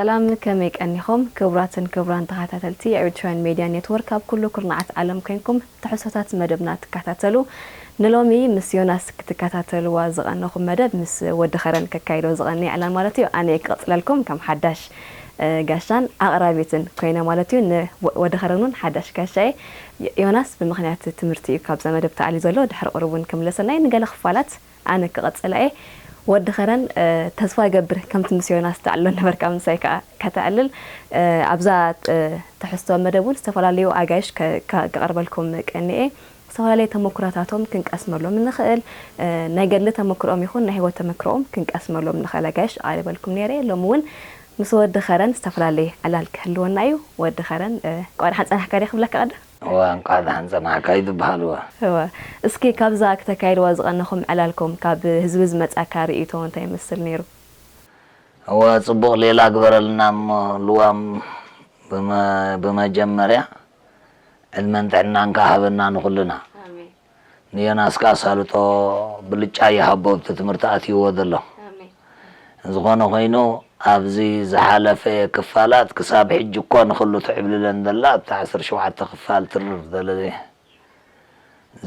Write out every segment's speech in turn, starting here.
ሰላም፣ ከመይ ቀኒኹም? ክቡራትን ክቡራን ተኸታተልቲ ኤሪትራውያን ሜድያ ኔትወርክ፣ ኣብ ኩሉ ኩርናዓት ዓለም ኮይንኩም ትሕዝቶታት መደብና ትከታተሉ፣ ንሎሚ ምስ ዮናስ ክትከታተልዋ ዝቐነኹም መደብ ምስ ወዲ ኸረን ከካይዶ ዝቐንየ ዕላል ማለት እዩ። ኣነ ክቕጽለልኩም ከም ሓዳሽ፣ እ፣ ጋሻን ኣቕራቢትን ኮይነ ማለት እዩ። ንወ-፣ ወዲ ኸረን እውን ሓዳሽ ጋሻ እየ። ዮ-፣ ዮናስ ብምኽንያት ትምህርቲ እዩ ካብዛ መደብ ተኣልዩ ዘሎ። ድሕሪ ቁሩብ እውን ክምለሰልና እዩ። ንገለ ክፋላት ኣነ ክቐጽላ እየ። ወዲ ኸረን፣ እ፣ ተስፋ እገብር ከምቲ ምስ ዮናስ ተዕልሎ ነበርካ ምሳይ ከኣ ከተዕልል፣ እ፣ ኣብዛ፣ እ፣ ትሕዝቶ መደብ እውን ዝተፈላለዩ ኣጋይሽ ከ-፣ ከ-፣ ከቕርበልኩም ቀኒኤ። ዝተፈላለዩ ተመኩሮታቶም ክንቀስመሎም እንኽእል፣ እ፣ ናይ ገድሊ ተመኩሮኦም ይኹን ናይ ህይወት ተመክሮኦም ክንቀስመሎም ንኽእል ኣጋይሽ ኣቕሪበልኩም ነይረ። ሎሚ እውን ምስ ወዲ ኸረን ዝተፈላለየ ዕላል ክህልወና እዩ። ወዲ ኸረን፣ እ፣ እንቋዕ ደሓን ጸናሕካ ድየ ክብለካ ቀድም? እዋ፣ እንቋዕ ደሓን ጸናሕካ እዩ ዝበሃል። እዋ። እዋ። እስኪ ካብዛ ክተካይድዋ ዝቐነኹም ዕላልኩም ካብ ህዝቢ ዝመጻካ ርእይቶ እንታይ ይመስል ነይሩ? እዋ፣ ጽቡቕ ሌላ ግበረልና እሞ ልዋም ብመ-፣ ብመጀመርያ ዕድመን ጥዕናን ከኣ ሃበና ንኹልና። ኣሜን። ንዮናስ ከኣ ኣሳልጦ ብልጫ ይሃቦ ኣብቲ ትምህርቲ ኣትይዎ ዘሎ። ኣሜን። ዝኾነ ኮይኑ ኣብዚ ዝሓለፈ ክፋላት ክሳብ ሕጂ እኮ ንኹሉ ትዕብልለን ዘላ ኣብታ ዓሰርተ ሸውዓተ ክፋል ትርር ዘለ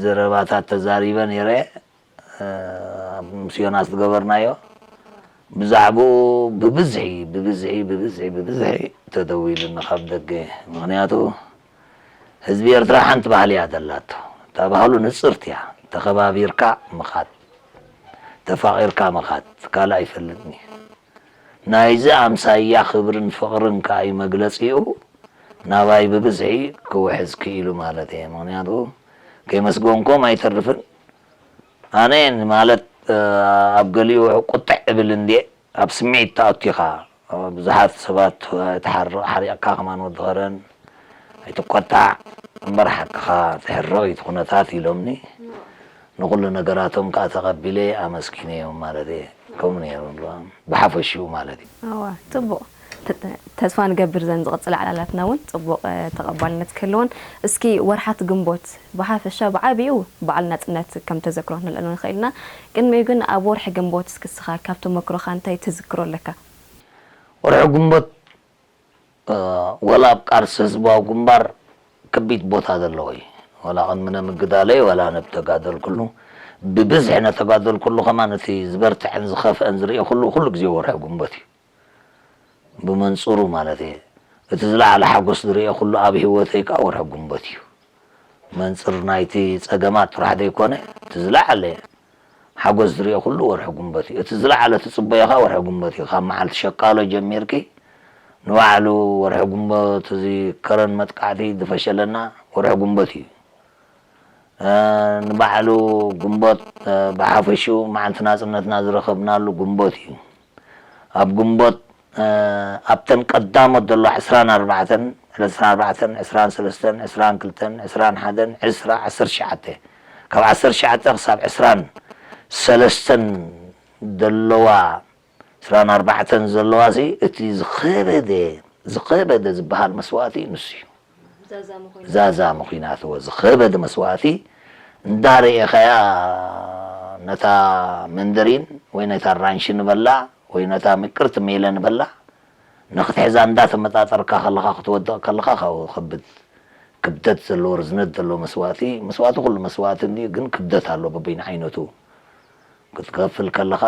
ዘረባታት ተዛሪበ ነይረ። እ፣ ምስ ዮናስ ዝገበርናዮ ብዛዕባኡ ብብዝሒ፣ ብብዝሒ፣ ብብዝሒ፣ ብብዝሒ ተደዊሉኒ ካብ ደገ። ምኽንያቱ ህዝቢ ኤርትራ ሓንቲ ባህሊ እያ ዘላቶ። እታ ባህሉ ንጽርቲ እያ። ተኸባቢርካ ምኻድ፣ ተፋቒርካ ምኻድ፣ ካልእ ኣይፈልጥን እዩ። ናይዚ ኣምሳያ ክብርን ፍቕርን ከኣ እዩ መግለጺኡ። ናባይ ብብዝሒ ክውሕዝ ክኢሉ ማለት እየ። ምኽንያቱ ከየመስገንኩም ኣይተርፍን። ኣነ ማለት፣ እ፣ ኣብ ገሊኡ ቁጥዕ እብል እንድየ፣ ኣብ ስምዒት ተኣቲኻ፣ እ፣ ብዙሓት ሰባት ኣይትሓርቕ፣ ሓሪቕካ ከማን ወዲ ኸረን ኣይትቆጣዕ እምበር ሓቅኻ ትሕረቕ እዩ እቲ ኩነታት ኢሎምኒ። ንኹሉ ነገራቶም ከኣ ተቐቢለ ኣመስጊነዮም ማለት እየ። ከምኡ ነይሩ ብሓፈሽኡ ማለት እዩ። እዋ፣ ጽቡቕ። ተ-፣ ተስፋ ንገብር ዘን ዝቕጽላ ዕላላትና እውን ጽቡቕ፣ እ፣ ተቐባልነት ክህልወን። እስኪ ወርሓት ግንቦት ብሓፈሻ ብዓቢኡ በዓል ናጽነት ከም ተዘክሮ ክንልዕሎ ንኽእል ኢና። ቅድሚኡ ግን ኣብ ወርሒ ግንቦት እስኪ እስኻ ካብ ተመክሮኻ እንታይ ትዝክሮ ኣለካ? ወርሒ ግንቦት፣ እ፣ ወላ ኣብ ቃልሲ ህዝባዊ ግንባር ከቢድ ቦታ ዘለዎ እዩ። ወላ ቅድሚ ነምግዳለይ ወላ ነብ ተጋደልኩሉ ብብዝሒ ነተጋደልኩሉ ከማን እቲ ዝበርትዐን ዝኸፍአን ዝርእየኩሉ ኩሉ ግዜ ወርሒ ግንቦት እዩ። ብመንጽሩ ማለት እየ። እቲ ዝለዓለ ሓጎስ ዝርእየኩሉ ኣብ ህይወተይ ከኣ ወርሒ ግንቦት እዩ። መንጽር ናይቲ ጸገማት ጥራሕ ዘይኮነ፣ እቲ ዝለዓለ ሓጎስ ዝርእየኩሉ ወርሒ ግንቦት እዩ። እቲ ዝለዓለ ትጽበዮ ከኣ ወርሒ ግንቦት እዩ። ካብ መዓልቲ ሸቃሎ ጀሚርኪ ንባዕሉ ወርሒ ግንቦት እዚ ከረን መጥቃዕቲ ዝፈሸለና ወርሒ ግንቦት እዩ። እ፣ ንባዕሉ ግንቦት፣ እ፣ ብሓፈሽኡ መዓልቲ ናጽነትና ዝረኸብናሉ ግንቦት እዩ። ኣብ ግንቦት፣ እ፣ ኣብተን ቀዳሞት ዘለዋ ዕስራን ኣርባዕተን፣ ዕለት ዕስራን ኣርባዕተን፣ ዕስራን ሰለስተን፣ ዕስራን ክልተን፣ ዕስራን ሓደን፣ ዕስራ፣ ዓሰርተ ትሽዓተ፣ ካብ ዓሰርተ ትሽዓተ ክሳብ ዕስራን ሰለስተን ዘለዋ፣ ዕስራን ኣርባዕተን ዘለዋ ሲ እቲ ዝኸበደ፣ ዝኸበደ ዝበሃል መስዋእቲ ንሱ እዩ። ዛዛሚ ኮይና። ዛዛሚ ኩናት እዎ ዝኸበደ መስዋእቲ እንዳርኤኻያ ነታ መንደሪን ወይ ነታ ራንሺ ንበላ ወይ ነታ ምቅርቲ ሜለ ንበላ ንኽትሕዛ እንዳተመጣጠርካ ከለኻ ክትወድቕ ከለኻ ካብኡ ከብድ ክብደት ዘለዎ ርዝነት ዘለዎ መስዋእቲ፣ መስዋእቲ ኩሉ መስዋእቲ እንድዩ፣ ግን ክብደት ኣሎ በበይኑ ዓይነቱ ክትከፍል ከለኻ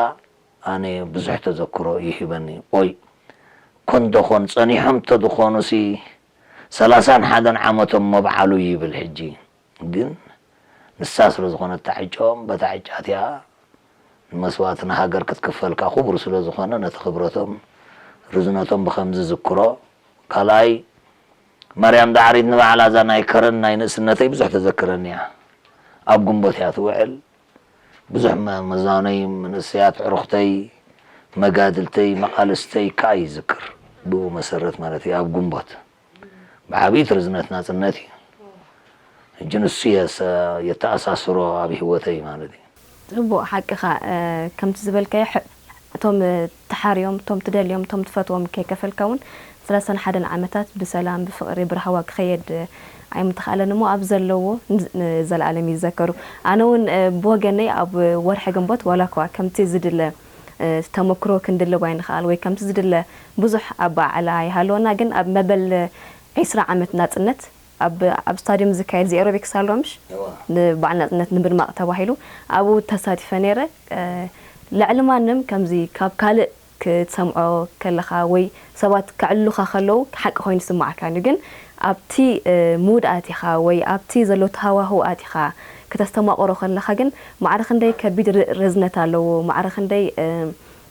ኣነ ብዙሕ ተዘክሮ ይህበኒ። ኦይ ኮን ዶ ኾን ጸኒሖም ተድኾኑሲ ሰላሳን ሓደን ዓመቶም መብዓሉ ይብል ሕጂ። ግን ንሳ ስለ ዝኾነት እታ ዕጫኦም በታ ዕጫ እቲኣ ንመስዋእቲ ንሃገር ክትክፈል ከኣ ክቡር ስለ ዝኾነ ነቲ ክብረቶም ርዝነቶም ብኸምዚ ዝክሮ። ካልኣይ ማርያም ዳዕሪት ንባዕላ እዛ ናይ ከረን ናይ ንእስነተይ ብዙሕ ተዘክረኒ እያ። ኣብ ግንቦት እያ ትውዕል። ብዙሕ መ-፣ መዛኖይ፣ መንእሰያት፣ ዕሩኽተይ፣ መጋድልተይ፣ መቓልስተይ ከኣ ይዝክር። ብኡ መሰረት ማለት እዩ፣ ኣብ ግንቦት ብዓብዪ እቲ ርዝነት ናጽነት እዩ። ሕጂ ንሱ እየ ሰ-፣ የተኣሳስሮ ኣብ ህይወተይ ማለት እዩ። ጽቡቕ፣ ሓቅኻ፣ እ፣ ከምቲ ዝበልካዮ፣ ሕ-፣ እቶም፣ እ፣ ትሓርዮም፣ እቶም ትደልዮም፣ እቶም ትፈትዎም ከይከፈልካ እውን ሰላሳን ሓደን ዓመታት ብሰላም፣ ብፍቕሪ፣ ብራህዋ ክኸየድ፣ እ፣ ኣይምተኻእለን እሞ፣ ኣብ ዘለዎ ን-፣ ንዘለኣለም ይዘከሩ። ኣነ እውን፣ እ፣ ብወገነይ ኣብ ወርሒ ግንቦት ዋላ እኳ ከምቲ ዝድለ እ፣ ተመክሮ ክንድልብ ኣይንኽኣል ወይ ከምቲ ዝድለ ብዙሕ ኣበዓዕላ ይሃልወና፣ ግን ኣብ መበል ዒስራ ዓመት ናጽነት ኣብ፣ ኣብ ስታድዮም ዝካየድ እዚ ኤሮቢክስ ኣሎ ምሽ? እዋ። ንበዓል ናጽነት ንምድማቕ ተባሂሉ ኣብኡ ተሳቲፈ ነይረ። እ፣ ልዕሊ ማንም ከምዚ ካብ ካልእ ክትሰምዖ ከለኻ ወይ ሰባት ከዕልሉኻ ከለዉ ሓቂ ኮይኑ ይስምዓካ እዩ። ግን ኣብቲ፣ እ፣ ሙድ ኣቲኻ ወይ ኣብቲ ዘሎ ሃዋህው ኣቲኻ ከተስተማቕሮ ከለኻ ግን ማዕረ ክንደይ ከቢድ ር-፣ ርዝነት ኣለዎ፣ ማዕረ ክንደይ፣ እ፣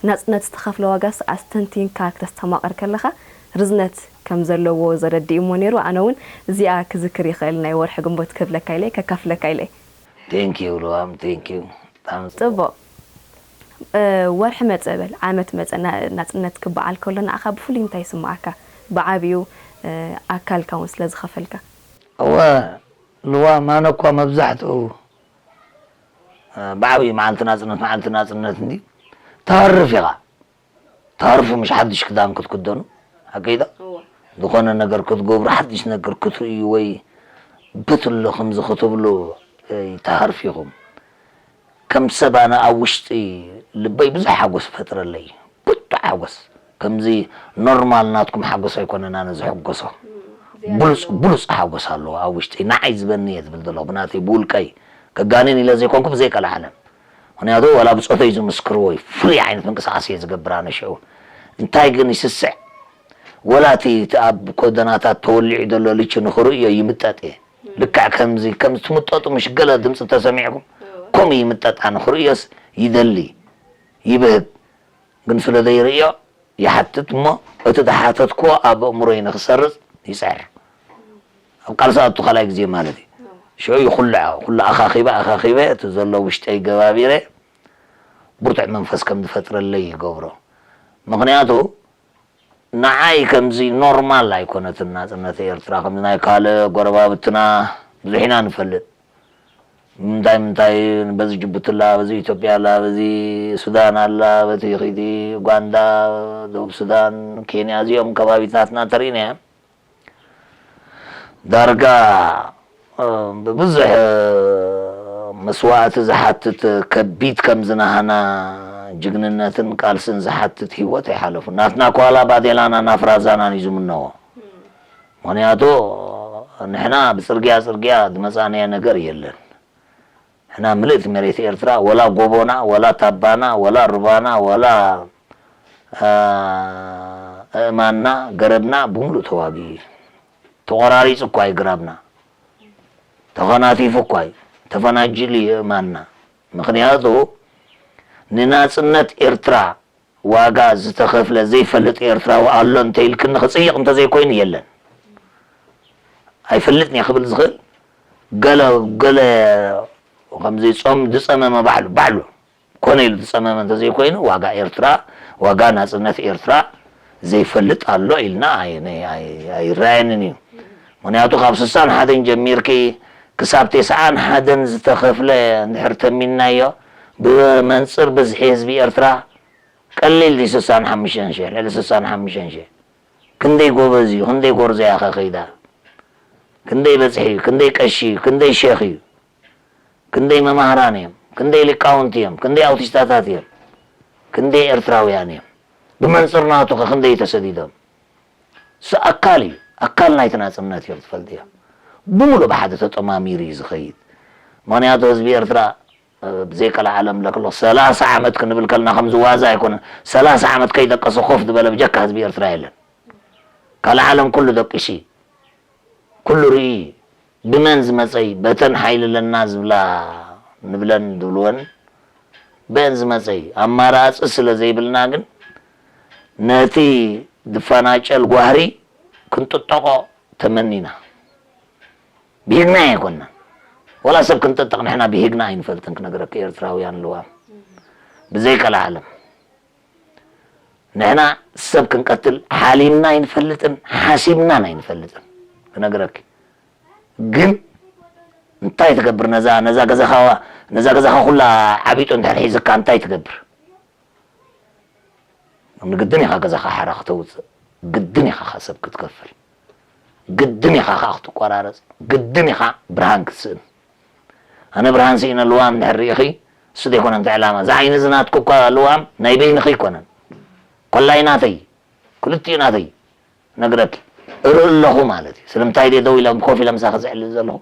ናጽነት ዝተኸፍለ ዋጋስ ኣስተንቲንካ ክተስተማቕር ከለኻ ርዝነት ከም ዘለዎ ዘረድእ እሞ ነይሩ። ኣነ እውን እዚኣ ክዝክር ይኽእል ናይ ወርሒ ግንቦት ክብለካ ኢለ፣ ከካፍለካ ኢለ። ቴንኪዩ ልዋም፣ ቴንኪዩ። ብጣዕሚ ጽቡቕ። እ፣ ወርሒ መጸ በል፣ ዓመት መጸ፣ ና-፣ ናጽነት ክበዓል ከሎ ንዓኻ ብፍሉይ እንታይ ይስምዓካ? ብዓብዩ፣ እ፣ ኣካልካ እውን ስለ ዝኸፈልካ። እወ፣ ልዋም፣ ኣነ እኳ መብዛሕትኡ፣ እ፣ ብዓብዩ መዓልቲ ናጽነት፣ መዓልቲ ናጽነት እንዲ ትሃርፍ ኢኻ። ትሃርፉ፣ ምሽ ሓድሽ ክዳን ክትክደኑ፣ ሓቀይ ዶ? ዝኾነ ነገር ክትገብሩ፣ ሓድሽ ነገር ክትርእዩ ወይ በትሎ ከምዚ ክትብሉ፣ እ፣ ትሃርፉ ኢኹም። ከም ሰብ ኣነ ኣብ ውሽጢ ልበይ ብዙሕ ሓጎስ ይፈጥረለይ። ብርቱዕ ሓጎስ። ከምዚ ኖርማል ናትኩም ሓጎስ ኣይኮነን ኣነ ዝሕጎሶ። ብሉጽ፣ ብሉጽ ሓጎስ ኣለዎ ኣብ ውሽጠይ። ንዓይ ዝበኒ እየ ዝብል ዘለኹ፣ ብናተይ፣ ብውልቀይ። ከጋንን ኢለ ዘይኮንኩ ብዘይቀልዓለም። ምኽንያቱ ዋላ ብጾተይ ዝምስክርዎ እዩ። ፍሉይ ዓይነት ምንቅስቓስ እየ ዝገብር ኣነ ሽዑ። እንታይ ግን ይስስዕ? ወላ እቲ፣ እቲ ኣብ ጎደናታት ተወሊዑ ዘሎ ልቺ ንኽርእዮ ይምጠጥ እየ። ልክዕ ከምዚ፣ ከምዚ ትምጠጡ ምሽ ገለ ድምጺ ተሰሚዕኩም፣ ከምኡ ይምጠጥ ኣነ ክርእዮስ ይደሊ፣ ይብህግ። ግን ስለ ዘይርእዮ ይሓትት እሞ፣ እቲ ዝሓተትክዎ ኣብ ኣእምሮይ ንኽሰርጽ ይጽዕር። ኣብ ቃልሲ ኣቱ ካልኣይ ግዜ ማለት እዩ። ሽዑ ይኹልዖ፣ ኩሉ ኣኻኺበ፣ ኣኻኺበ፣ እቲ ዘሎ ውሽጠይ ገባቢረ፣ ብርቱዕ መንፈስ ከም ዝፈጥረለይ ይገብሮ። ምኽንያቱ፣ ንዓይ ከምዚ ኖርማል ኣይኮነትን ናጽነት ኤርትራ፣ ከምዚ ናይ ካልእ ጎረባብትና ብዙሕ ኢና ንፈልጥ። ምንታይ ምንታይ በዚ ጅቡቲ ኣላ፣ በዚ ኢትዮጵያ ኣላ፣ በዚ ሱዳን ኣላ፣ በቲ ኺዲ ኡጋንዳ፣ ደቡብ ሱዳን፣ ኬንያ፣ እዚኦም ከባቢታትና ተሪእና እዮም። ዳርጋ፣ እ፣ ብብዙሕ፣ እ፣ መስዋእቲ ዝሓትት ከቢድ ከም ዝናህና ጅግንነትን ቃልስን ዝሓትት ህይወት ኣይሓለፉን። ናትና ኳላ ባዴላናን ኣፍራዛናን እዩ ዝምነዎ። ምኽንያቱ ንሕና ብጽርግያ ጽርግያ ዝመጻናዮ ነገር የለን። ሕና ምልእቲ መሬት ኤርትራ፣ ወላ ጎቦና፣ ወላ ታባና፣ ወላ ሩባና፣ ወላ፣ አ፣ ኣእማንና፣ ገረብና ብምሉእ ተዋጊኡ እዩ። ተቖራሪጹ እኳ እዩ ግራብና። ተኸናቲፉ እኳ እዩ። ተፈናጂሉ እዩ ኣእማንና። ምኽንያቱ ንናጽነት ኤርትራ ዋጋ ዝተኸፍለ ዘይፈልጥ ኤርትራዊ ኣሎ እንተኢልክኒ ክጽይቕ እንተዘይኮይኑ የለን። ኣይፈልጥን እየ ክብል ዝኽእል ገለ፣ ገለ ከምዚ ጾም ዝጸመመ ባዕሉ፣ ባዕሉ ኮነ ኢሉ ዝጸመመ እንተዘይኮይኑ ዋጋ ኤርትራ፣ ዋጋ ናጽነት ኤርትራ ዘይፈልጥ ኣሎ ኢልና ኣይ-፣ ኣይ-፣ ኣይ-፣ ኣይረኣየንን እዩ። ምኽንያቱ ካብ ስሳን ሓደን ጀሚርኪ ክሳብ ተስዓን ሓደን ዝተኸፍለ እንድሕር ተሚንናዮ ብመንጽር ብዝሒ ህዝቢ ኤርትራ ቀሊል ድዩ? ስሳን ሓሙሽተን ሽሕ፣ ልዕሊ ስሳን ሓሙሽተን ሽሕ። ክንደይ ጎበዝ እዩ፣ ክንደይ ጎርዞ እያ ከ ከይዳ? ክንደይ በጽሒ እዩ፣ ክንደይ ቀሺ እዩ፣ ክንደይ ሼኽ እዩ፣ ክንደይ መማህራን እዮም፣ ክንደይ ሊቃውንቲ እዮም፣ ክንደይ ኣውቲስታታት እዮም፣ ክንደይ ኤርትራውያን እዮም? ብመንጽር ናቱ ከ ክንደይ ተሰዲዶም? እሱ ኣካል እዩ፣ ኣካል ናይቲ ናጽነት እዮም፣ ትፈልጥዮ። ብምሉእ ብሓደ ተጠማሚሩ እዩ ዝኸይድ። ምኽንያቱ ህዝቢ ኤርትራ፣ እ፣ ብዘይቀልዓለም ለክሎ ሰላሳ ዓመት ክንብል ከልና ከምዚ ዋዛ ኣይኮነን። ሰላሳ ዓመት ከይደቀሰ ኮፍ ዝበለ ብጀካ ህዝቢ ኤርትራ የለን። ካልእ ዓለም ኩሉ ደቂሱ እዩ። ኩሉ ርኢ እዩ። ብመን ዝመጸ እዩ? በተን ሓይሊ ኣለና ዝብላ ንብለን ዝብልወን በን ዝመጸ እዩ። ኣማራጺ ስለ ዘይብልና ግን ነቲ ዝፈናጨል ጓህሪ ክንጥጠቖ ተመኒና። ብሂግና ኣይኮንናን። ወላ ሰብ ክንጥጠቕ ንሕና ብሂግና ኣይንፈልጥን ክነግረኪ ኤርትራውያን ልዋም። ብዘይቀልዓለም። ንሕና ሰብ ክንቀትል ሓሊምና ኣይንፈልጥን፣ ሓሲብናን ኣይንፈልጥን። ክነግረኪ። ግን እንታይ ትገብር ነዛ፣ ነዛ ገዛኻ፣ ነዛ ገዛኻ ኩላ ዓቢጡ እንድሕር ሒዝካ እንታይ ትገብር? ንግድን ኢኻ ገዛኻ ሓራ ክተውጽእ፣ ግድን ኢኻ ኸ ሰብ ክትከፍል፣ ግድን ኢኻ ኸኣ ክትቆራረጽ፣ ግድን ኢኻ ብርሃን ክትስእን። ኣነ ብርሃን ስኢነ ልዋም እንድሕር ርኢኺ፣ እሱ ዘይኮነ እንታይ ዕላማ፣ እዚ ዓይኒ እዚ ናትኩ እኳ ልዋም ናይ በይንኺ ኣይኮነን። ኮላይ ናተይ፣ ክልቲኡ ናተይ ነግረኪ። እርኢ ኣለኹ ማለት እዩ። ስለምንታይ ድየ ደው ኢለ ኮፍ ኢለ ምሳኺ ዝዕልል ዘለኹ?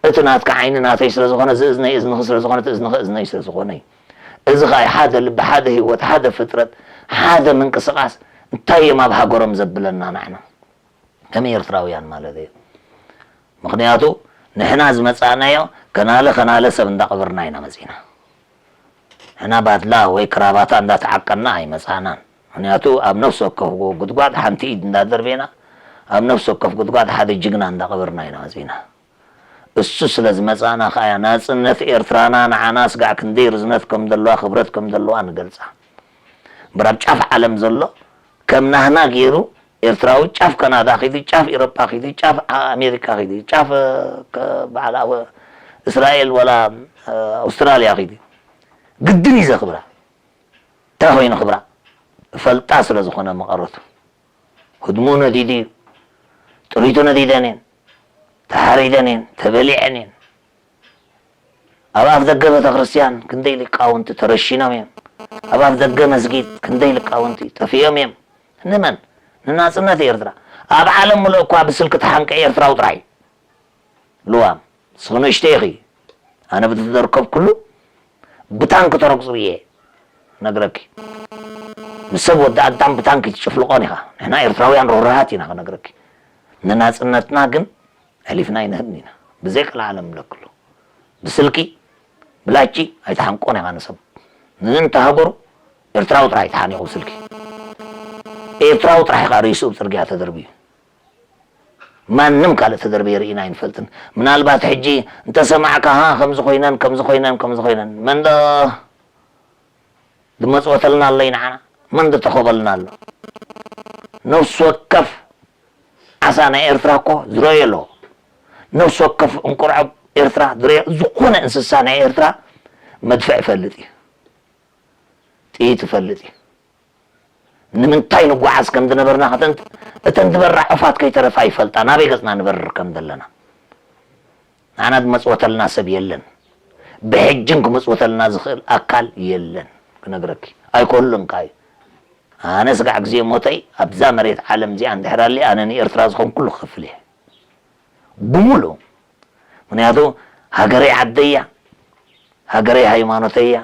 እቲ ናትካ ዓይኒ ናተይ ስለ ዝኾነ፣ እዚ እዝነይ እዝንኺ ስለ ዝኾነ፣ እቲ እዝንኺ እዝነይ ስለ ዝኾነ እዩ። እዚ ኸኣ ሓደ ልቢ፣ ሓደ ህይወት፣ ሓደ ፍጥረት፣ ሓደ ምንቅስቓስ እንታይ እዮም ኣብ ሃገሮም ዘብለና ንዓና ከም ኤርትራውያን ማለት እዩ። ምኽንያቱ ንሕና ዝመጻእናዮ ከናለ ከናለ ሰብ እንዳቐበርና ኢና መጺና። ንሕና ባድላ ወይ ክራባታ እንዳተዓቀና ኣይመጻእናን። ምኽንያቱ ኣብ ነፍሲ ወከፍ ጉድጓድ ሓንቲ ኢድ እንዳደርቤና፣ ኣብ ነፍሲ ወከፍ ጉድጓድ ሓደ ጅግና እንዳቐበርና ኢና መጺና። እሱ ስለ ዝመጻእና ከኣ እያ ናጽነት ኤርትራና ንዓና ስጋዕ ክንደይ ርዝነት ከም ዘለዋ፣ ክብረት ከም ዘለዋ ንገልጻ። እምበር ኣብ ጫፍ ዓለም ዘሎ ከም ናህና ገይሩ ኤርትራዊ ጫፍ ካናዳ ኺዱ፣ ጫፍ ኤሮጳ ኺዱ፣ ጫፍ ኣ-፣ ኣሜሪካ ኺዱ፣ ጫፍ፣ እ፣ ከ-፣ በዓል ኣብ እስራኤል ወላ፣ እ፣ ኣውስትራልያ ኺዱ ግድን እዩ ዘኽብራ። እንታይ ኮይኑ ክብራ? ፈልጣ ስለ ዝኾነ መቐረቱ። ህድሙ ነዲዱ እዩ። ጥሪቱ ነዲደን እየን። ተሓሪደን እየን። ተበሊዐን እየን። ኣብ ኣፍ ደገ ቤተ ክርስቲያን ክንደይ ሊቃውንቲ ተረሺኖም እዮም። ኣብ ኣፍ ደገ መስጊድ ክንደይ ሊቃውንቲ ጠፊኦም እዮም። ንመን? ንናጽነት ኤርትራ። ኣብ ዓለም ምሉእ እኳ ብስልኪ ተሓንቀ ኤርትራዊ ጥራይ። ልዋም፣ ንስኺ ንእሽተይ ኢኺ። ኣነ ብዝተደርከብኩሉ ብታንኪ ተረግጹ እየ ነግረኪ። ንሰብ ወዲ ኣዳም ብታንኪ ትጭፍልቖን ኢኻ። ንሕና ኤርትራውያን ርህሩሃት ኢና ክነግረኪ። ንናጽነትና ግን ኣሕሊፍና ኣይንህብን ኢና። ብዘይ ቀልዓለም ንብለክሉ። ብስልኪ፣ ብላቺ ኣይትሓንቆን ኢኻ ንሰብ። ንእንተ ሃገሩ ኤርትራዊ ጥራይ ተሓኒቑ ብስልኪ። ኤርትራዊ ጥራሕ ኢኻ ርእሱ ኣብ ጽርግያ ተደርብዩ። ማንም ካልእ ተደርበየ ርኢና ኣይንፈልጥን። ምናልባት ሕጂ እንተሰማዕካ፣ ሃ፣ ከምዚ ኮይነን፣ ከምዚ ኮይነን፣ ከምዚ ኮይነን። መን ዶ ዝመጽወተልና ኣሎ ንዓና? መን ዶ ተኾበልና ኣሎ? ነፍሲ ወከፍ ዓሳ ናይ ኤርትራ እኮ ዝረዮ ኣለዎ። ነፍሲ ወከፍ እንቁርዖብ ኤርትራ ዝረዮ፣ ዝኾነ እንስሳ ናይ ኤርትራ መድፍዕ ይፈልጥ እዩ። ጥይት ይፈልጥ እዩ። ንምንታይ ንጓዓዝ ከም ዝነበርና ከተን-፣ እተን ዝበራ ዑፋት ከይተረፋ ይፈልጣ ናበይ ገጽና ንበርር ከም ዘለና። ንዓና ዝመጽወተልና ሰብ የለን። ብሕጅን ክመጽወተልና ዝኽእል ኣካል የለን። ክነግረኪ ኣይኮሉን ካዩ። ኣነ ስጋዕ ግዜ ሞተይ ኣብዛ መሬት ዓለም እዚኣ እንድሕር ኣሊ ኣነ ንኤርትራ ዝኾን ኩሉ ክኸፍል እየ። ብምሉእ። ምኽንያቱ ሃገረይ ዓደይ እያ። ሃገረይ ሃይማኖተይ እያ።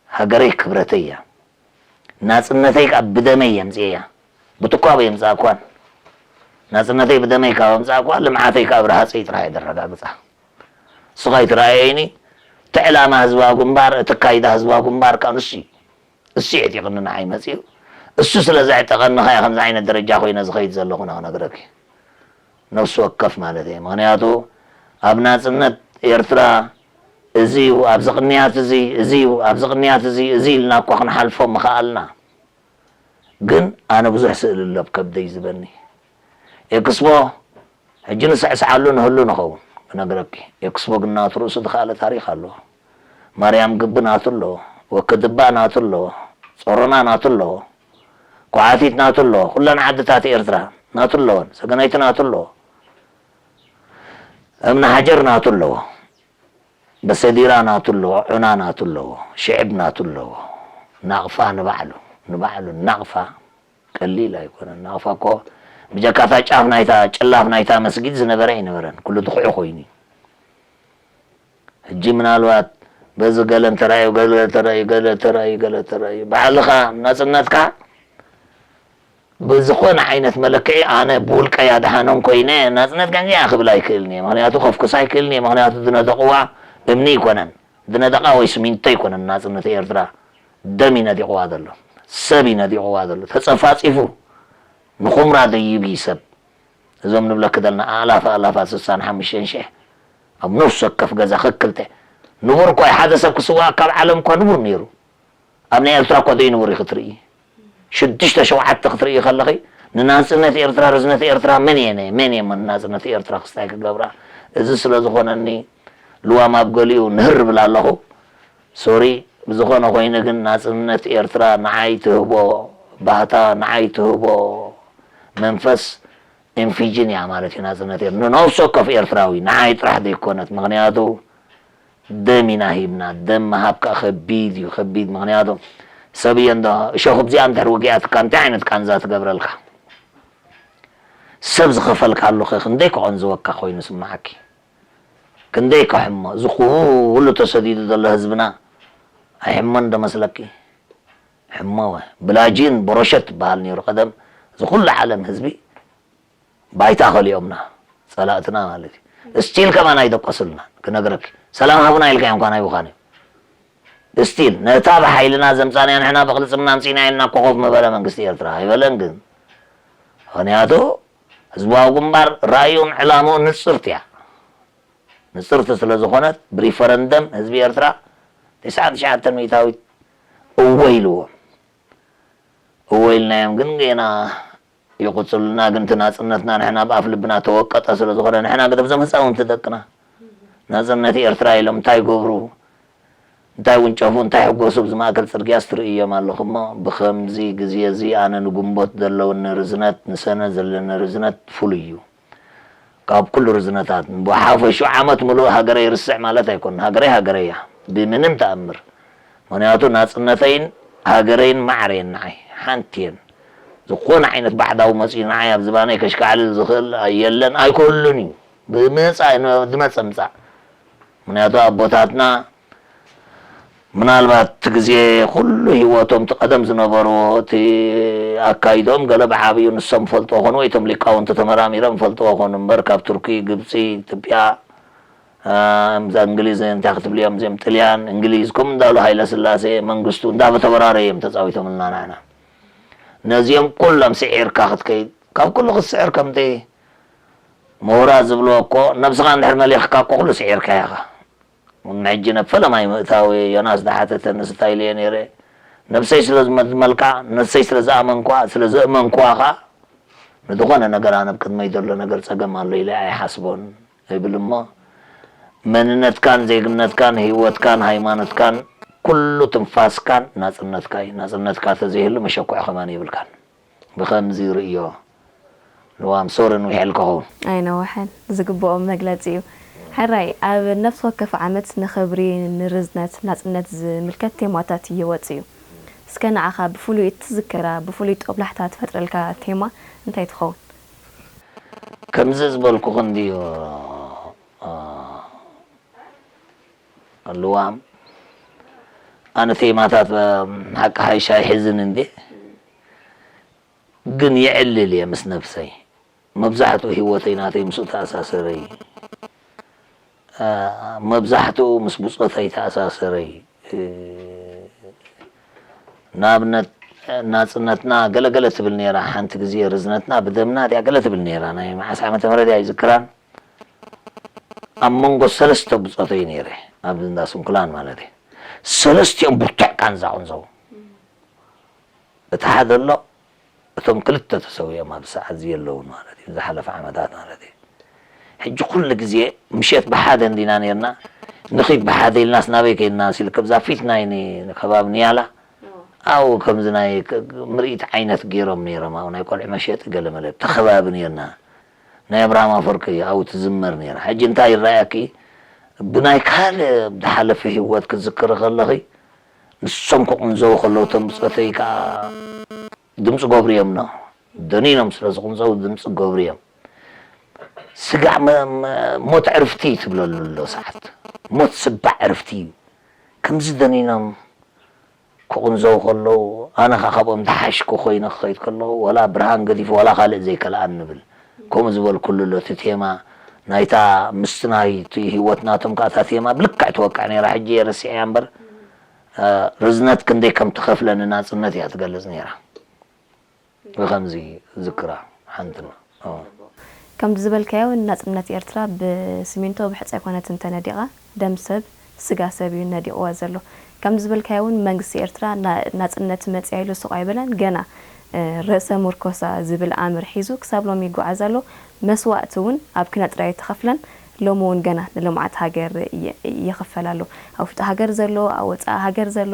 ሃገረይ ክብረተይ እያ። ናጽነተይ ከኣ ብደመይ እየ ኣምጽኤያ። ብትኳብ እየ ኣምጻእኳን። ናጽነተይ ብደመይ ካብ ኣምጻእኳ፣ ልምዓተይ ከኣ ብረሃጸይ ጥራሕ እየ ዘረጋግጻ። ንስኻ ኣይትረኣየይኒ፣ እቲ ዕላማ ህዝባዊ ግንባር፣ እቲ ኣካይዳ ህዝባዊ ግንባር ከኣ ንሱ እዩ። እሱ የዕጢቕኒ ንዓይ መጺኡ። እሱ ስለ ዘዕጠቐኒ ኸኣ ከምዚ ዓይነት ደረጃ ኮይነ ዝኸይድ ዘለኹ ኢና ክነግረኪ። ነፍሲ ወከፍ ማለት እየ። ምኽንያቱ ኣብ ናጽነት ኤርትራ እዚ እዩ፣ ኣብዚ ቅንያት እዚ፣ እዚ እዩ፣ ኣብዚ ቅንያት እዚ፣ እዚ ኢልና እኳ ክንሓልፎ ምኸኣልና። ግን ኣነ ብዙሕ ስእሊ ኣሎ ኣብ ከብደይ ዝበኒ። ኤክስፖ ሕጂ ንስዕስዓሉ ንህሉ ንኸውን ክነግረኪ። ኤክስፖ ግን ናቱ ርእሱ ዝኸኣለ ታሪኽ ኣለዎ። ማርያም ግቢ ናቱ ኣለዎ። ወክድባ ናቱ ኣለዎ። ጾሮና ናቱ ኣለዎ። ኳዓቲት ናቱ ኣለዎ። ኩለን ዓድታት ኤርትራ ናቱ ኣለወን። ሰገነይቲ ናቱ ኣለዎ። እምኒ ሃጀር ናቱ ኣለዎ። በሰዲራ ናቱ ኣለዎ። ዑና ናቱ ኣለዎ። ሽዕብ ናቱ ኣለዎ። ናቕፋ ንባዕሉ፣ ንባዕሉ ናቕፋ ቀሊል ኣይኮነን። ናቕፋ እኮ ብጀካታ ጫፍ ናይታ፣ ጭላፍ ናይታ መስጊድ ዝነበረ ኣይነበረን። ኩሉ ድኹዒ ኮይኑ እዩ። ሕጂ ምናልባት በዚ ገለ እንተራእዩ፣ ገለ ተራእዩ፣ ገለ ተራእዩ፣ ገለ ተራእዩ፣ ባዕልኻ ናጽነትካ ብዝኾነ ዓይነት መለክዒ ኣነ ብውልቀይ ኣድሓኖም ኮይነ ናጽነት ጋንዚኣ ክብል ኣይክእልን እየ። ምኽንያቱ ከፍኩስ ኣይክእልን እየ። ምኽንያቱ ዝነደቕዋ እምኒ ኣይኮነን። ዝነደቓ ወይ ስሚንቶ ኣይኮነን ናጽነት ኤርትራ። ደም እዩ ነዲቕዋ ዘሎ። ሰብ እዩ ነዲቕዋ ዘሎ። ተጸፋጺፉ ንኹምራ ደይብ እዩ ሰብ። እዞም ንብለኪ ዘለና ኣእላፍ ኣእላፋት ስሳን ሓሙሽተን ሽሕ ኣብ ነፍሲ ወከፍ ገዛ ክክልተ ንቡር እኳ እዩ። ሓደ ሰብ ክስዋእ ካብ ዓለም እኳ ንቡር ነይሩ። ኣብ ናይ ኤርትራ እኳ ዘይንቡር እዩ ክትርኢ። ሽዱሽተ ሸውዓተ ክትርኢ ከለኺ ንናጽነት ኤርትራ፣ ርዝነት ኤርትራ መን እየ ነየ? መን እየ ናጽነት ኤርትራ ክስታይ ክገብራ? እዚ ስለ ዝኾነኒ ልዋም ኣብ ገሊኡ ንህር ብል ኣለኹ። ሶሪ፣ ብዝኾነ ኮይኑ ግን ናጽነት ኤርትራ ንዓይ ትህቦ ባህታ፣ ንዓይ ትህቦ መንፈስ ኢንፊጅን እያ ማለት እዩ ናጽነት ኤር-፣ ንነፍሲ ወከፍ ኤርትራዊ፣ ንዓይ ጥራሕ ዘይኮነት። ምኽንያቱ ደም ኢና ሂብና። ደም ምሃብ ከኣ ከቢድ እዩ፣ ከቢድ። ምኽንያቱ ሰብ እየ እንዶ እሾኽ ኣብዚኣ እንድሕር ወጊኣትካ እንታይ ዓይነት ቃንዛ ትገብረልካ? ሰብ ዝኸፈልካሉ ኸ ክንደይ ክቐንዝወካ ኮይኑ ስምዓኪ? ክንደይ ከሕሞ? እዚ ኩሉ ተሰዲዱ ዘሎ ህዝብና ኣይሕሞን ዶ መስለኪ? ሕሞ ወ-፣ ብላጂን ብሮሸት ትበሃል ነይሩ ቀደም። እዚ ኩሉ ዓለም ህዝቢ ባይታ ከሊኦምና፣ ጸላእትና ማለት እዩ። እስቲል ከማን ኣይደቀሱልና ክነግረኪ። ሰላም ሃቡና ኢልካ እዮም ኳን ኣይውኻን እዮም። እስቲል ነታ ብሓይልና ዘምጻናያ ንሕና ብቕልጽምና ኣምጺና ኢልና ኮኾብ መበለ መንግስቲ ኤርትራ ኣይበለን ግን። ምኽንያቱ ህዝባዊ ግንባር ራእዩን ዕላምኡን ንጽርቲ እያ። ንጽርቲ ስለ ዝኾነት ብሪፈረንደም ህዝቢ ኤርትራ ተስዓን ትሽዓተን ሚእታዊት እወ ኢልዎም። እወ ኢልናዮም ግን ጌና ይቕጽሉና። ግን እቲ ናጽነትና ንሕና ብኣፍ ልብና ተወቀጠ ስለ ዝኾነ ንሕና ገደብ ዘም ህጻውንቲ ደቅና ናጽነት ኤርትራ ኢሎም እንታይ ይገብሩ? እንታይ ውንጨፉ እንታይ ሕጎሱ ኣብዚ ማእከል ጽርግያስ ትርእዮም ኣለኹ እሞ ብኸምዚ ግዜ እዚ ኣነ ንግንቦት ዘለወኒ ርዝነት ንሰነ ዘለኒ ርዝነት ፍሉይ እዩ። ካብ ኩሉ ርዝነታት ብሓፈሹ ዓመት ምሉእ ሃገረይ ይርስዕ ማለት ኣይኮን። ሃገረይ ሃገረይ እያ ብምንም ተኣምር። ምኽንያቱ ናጽነተይን ሃገረይን ማዕረየን ንዓይ ሓንቲ እየን። ዝኾነ ዓይነት ባዕዳዊ መጺኡ ንዓይ ኣብ ዝባነይ ከሽካዕልል ዝኽእል የለን ኣይኮሉን እዩ። ብመጻ ዝመጸ ምጻእ ምኽንያቱ ኣቦታትና ምናልባት እቲ ግዜ ኩሉ ህይወቶም እቲ ቀደም ዝነበርዎ እቲ ኣካይዶም ገለ ብዓብዩ ንሶም ፈልጥዎ ኾኑ ወይ እቶም ሊቃውንቲ ተመራሚሮም ፈልጥዎ ኾኑ እምበር ካብ ቱርኪ፣ ግብፂ፣ ኢትዮጵያ፣ እዛ እንግሊዝ እንታይ ክትብልዮም እዚኦም ጥልያን፣ እንግሊዝ ከምኡ እንዳብሉ ሃይለ ስላሴ መንግስቱ እንዳበተወራረ እዮም ተፃዊቶምልና ንዓና። ነዚኦም ኩሎም ስዒርካ ክትከይድ ካብ ኩሉ ክትስዕር ከምቲ ምሁራት ዝብልዎ እኮ ነብስኻ እንድሕር መሊኽካ እኮ ኩሉ ስዒርካ ኢኻ። ሕጂ ናብ ፈለማይ ምእታዊ ዮናስ ዝሓተተንስ እንታይ ኢለዮ ነይረ? ነብሰይ ስለ ዝመልካ፣ ነብሰይ ስለ ዝኣመንኳ፣ ስለ ዘእመንኳ ኸኣ ንዝኾነ ነገር ኣነ ኣብ ቅድመይ ዘሎ ነገር ጸገም ኣሎ ኢለ ኣይሓስቦን እብል እሞ መንነትካን ዜግነትካን ህይወትካን ሃይማኖትካን ኩሉ ትንፋስካን ናጽነትካ እዩ። ናጽነትካ ተዘይህሉ መሸኩዒ ከማን የብልካን። ብኸምዚ ይርእዮ። ልዋም ሶሪ ንዊሐልካ ኸውን። ኣይነውሐን፣ ዝግብኦም መግለጺ እዩ። ሕራይ ኣብ ነፍሲ ወከፍ ዓመት ንኽብሪ ንርዝነት ናጽነት ዝምልከት ቴማታት ይወጽእ እዩ። እስከ ንዓኻ ብፍሉይ እትዝክራ ብፍሉይ ጦብላሕታ ትፈጥረልካ ቴማ እንታይ ትኸውን? ከምዚ ዝበልኩ ክንድዩ ልዋም ኣነ ቴማታት ሓቂ ሓይሻ ይሕዝን እንዴ ግን የዕልል እየ ምስ ነብሰይ። መብዛሕትኡ ህይወተይ ናተይ ምስኡ ተኣሳሰረ እዩ። መብዛሕትኡ ምስ ብፆተይ ተኣሳሰረ እዩ። ንኣብነት ናፅነትና ገለገለ ትብል ነይራ ሓንቲ ግዜ፣ ርዝነትና ብደምና ድያ ገለ ትብል ነይራ። ናይ መዓስ ዓመተ ምህረት እያ ኣይዝክራን። ኣብ መንጎ ሰለስተ ብፆተይ ነይረ፣ ኣብ እንዳ ስንኩላን ማለት እዩ። ሰለስቲኦም ብርቱዕ ቃንዛ ቁንዘው። እቲ ሓደ ኣሎ፣ እቶም ክልተ ተሰዊኦም ኣብ ሰዓት እዚ የለውን ማለት እዩ፣ ዝሓለፈ ዓመታት ማለት እዩ። ሕጂ ኩሉ ግዜ ምሸት ብሓደ እንዲና ነርና፣ ንኺድ ብሓደ ኢልናስ ናበይ ከይድና ሲል ከብዛ ፊት ናይ ኒ-፣ ከባቢ ንያላ ኣብኡ ከምዚ ናይ ክ-፣ ምርኢት ዓይነት ገይሮም ነይሮም፣ ኣብኡ ናይ ቆልዑ መሸጢ ገለ መለ ተኸባቢ ነርና። ናይ ኣብርሃም ኣፈወርቂ ኣብኡ ትዝመር ነይራ። ሕጂ እንታይ ይረኣየኪ? ብናይ ካልእ ዝሓለፈ ህይወት ክትዝክሪ ከለኺ ንሶም ክቕንዘዉ ከለዉ እቶም ብጾተይ ከኣ ድምጺ ገብሩ እዮም ነው። ደኒኖም ስለ ዝቕንዘዉ ድምጺ ገብሩ እዮም። ስጋዕ መ-፣ መ-፣ ሞት ዕርፍቲ ትብለሉ ኣሎ ሰዓት። ሞት ስባዕ ዕርፍቲ እዩ። ከምዚ ደኒኖም ክቕንዘዉ ከለዉ፣ ኣነ ኸኣ ካብኦም ዝሓሽኩ ኮይነ ክኸይድ ከለኹ፣ ወላ ብርሃን ገዲፉ፣ ወላ ካልእ ዘይከልኣኒ እብል። ከምኡ ዝበልኩሉ ኣሎ። እቲ ቴማ ናይታ ምስቲ ናይቲ ህይወት ናቶም ከኣ እታ ቴማ ብልክዕ ትወቅዕ ነይራ። ሕጂ እየ ረሲዐያ እምበር፣ እ፣ ርዝነት ክንደይ ከም ትኸፍለኒ ናጽነት እያ ትገልጽ ነይራ። ብኸምዚ ዝክራ ሓንትና። ኦ። ከምቲ ዝበልካዮ፣ ናጽነት ኤርትራ ብስሚንቶ ብሕጽ ኣይኮነትን ተነዲቓ፣ ደም ሰብ፣ ስጋ ሰብ እዩ ነዲቕዋ ዘሎ። ከምቲ ዝበልካዮ እውን፣ መንግስቲ ኤርትራ ና-፣ ናጽነት መጽያ ኢሉ ስቕ ኣይበለን። ገና፣ እ፣ ርእሰ ምርኮሳ ዝብል ኣምር ሒዙ ክሳብ ሎሚ ይጓዓዝ ኣሎ። መስዋእቲ እውን ኣብ ኪነ ጥራይ ኣይተኸፍለን። ሎሚ እውን ገና ንልምዓት ሃገር ይ-፣ ይኽፈል ኣሎ። ኣብ ውሽጢ ሃገር ዘሎ፣ ኣብ ወጻኢ ሃገር ዘሎ፣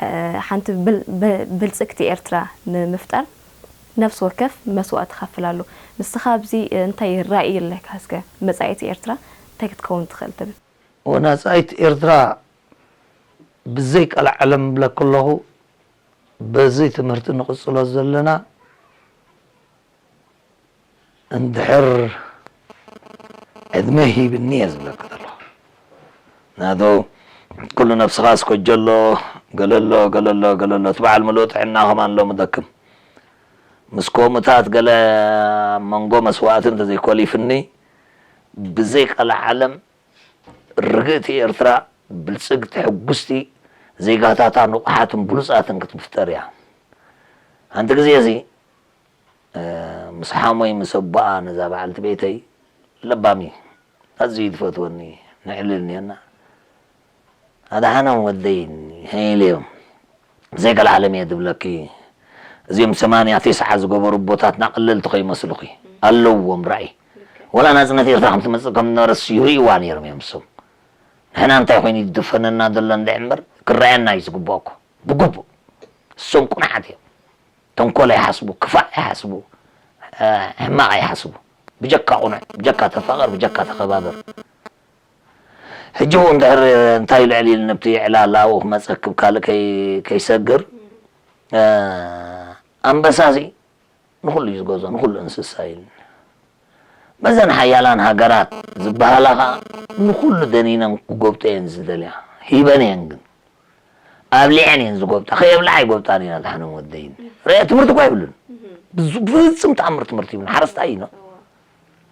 እ፣ ሓንቲ ብል-፣ ብ-፣ ብልጽግቲ ኤርትራ ንምፍጣር ነፍሲ ወከፍ መስዋእቲ ይኸፍል ኣሎ። ንስኻ ኣብዚ እንታይ ራእይ ኣለካ? እስከ መጻኢት ኤርትራ እንታይ ክትከውን ትኽእል ትብል? ወናጻይት ኤርትራ ብዘይ ቀልዓለም እብለኪ ኣለኹ፣ በዚ ትምህርቲ ንቕጽሎ ዘለና፣ እንድሕር ዕድመ ሂብኒ እየ ዝብለኪ ዘለኹ። ምኽንያቱ ኩሉ ነብስኻ ኣስኮጀ ኣሎ፣ ገለ ኣሎ፣ ገለ ኣሎ፣ ገለ ኣሎ። እቲ በዓል ምሉእ ጥዕና ከማን ኣሎ ምደክም። ምስ ከምኡታት ገለ ኣብ መንጎ መስዋእቲ እንተዘይኮሊፍኒ፣ ብዘይ ቀልዓለም ርግእቲ ኤርትራ ብልጽግቲ፣ ሕጉስቲ፣ ዜጋታታ ንቑሓትን ብሉጻትን ክትምፍጠር እያ። ሓንቲ ግዜ እዚ፣ እ፣ ምስ ሓሞይ ምስ ኣቦኣ ነዛ በዓልቲ ቤተይ ለባም እዩ። ኣዝዩ እዩ ዝፈትወኒ፣ ነዕልል እኒአና። ኣድሓኖም ወደይ፣ ሃይለ እዮም። ዘይቀልዓለም እየ ዝብለኪ። እዚኦም ሰማንያ ተስዓ ዝገበሩ ኣቦታትና ቀለልቲ ከይመስሉኺ። ኣለዎም ራእይ። ወላ ናጽነት ኤርትራ ከም ትመጽእ ከም ዝነበረስ ይርእይዋ ነይሮም እዮም እሶም። ንሕና እንታይ ኮይኑ ይድፈነና ዘሎ እንድዒ እምበር ክረኣየና እዩ ዝግብኦ እኮ። ብግቡእ። እሶም ቁኑዓት እዮም። ተንኮል ኣይሓስቡ፣ ክፋእ ኣይሓስቡ፣ እ፣ ሕማቕ ኣይሓስቡ። ብጀካ ቁኑዕ፣ ብጀካ ተፋቐር፣ ብጀካ ተኸባበር። ሕጂ እውን እንድሕር እንታይ ልዕል ኢሉ ነብቲ ዕላል ኣብኡ ክመጸክብ ካልእ ከይ-፣ ከይሰግር፣ እ፣ ኣንበሳ እዚ ንኹሉ እዩ ዝገዝኦ፣ ንኹሉ እንስሳ እዩ። በዘን ሓያላን ሃገራት ዝበሃላ ኸኣ ንኹሉ ደኒነን ክጎብጦ እየን ዝደልያ። ሂበን እየን ግን። ኣብሊዐን እየን ዝጎብጣ። ከየብልዓ ኣይጎብጣን እየን ኣድሓኖም ወደይን። ርአ ትምህርቲ እኮ የብሉን። ብዙ-፣ ብፍጹም ተኣምር ትምህርቲ ይብሉን። ሓረስታይ እዩ።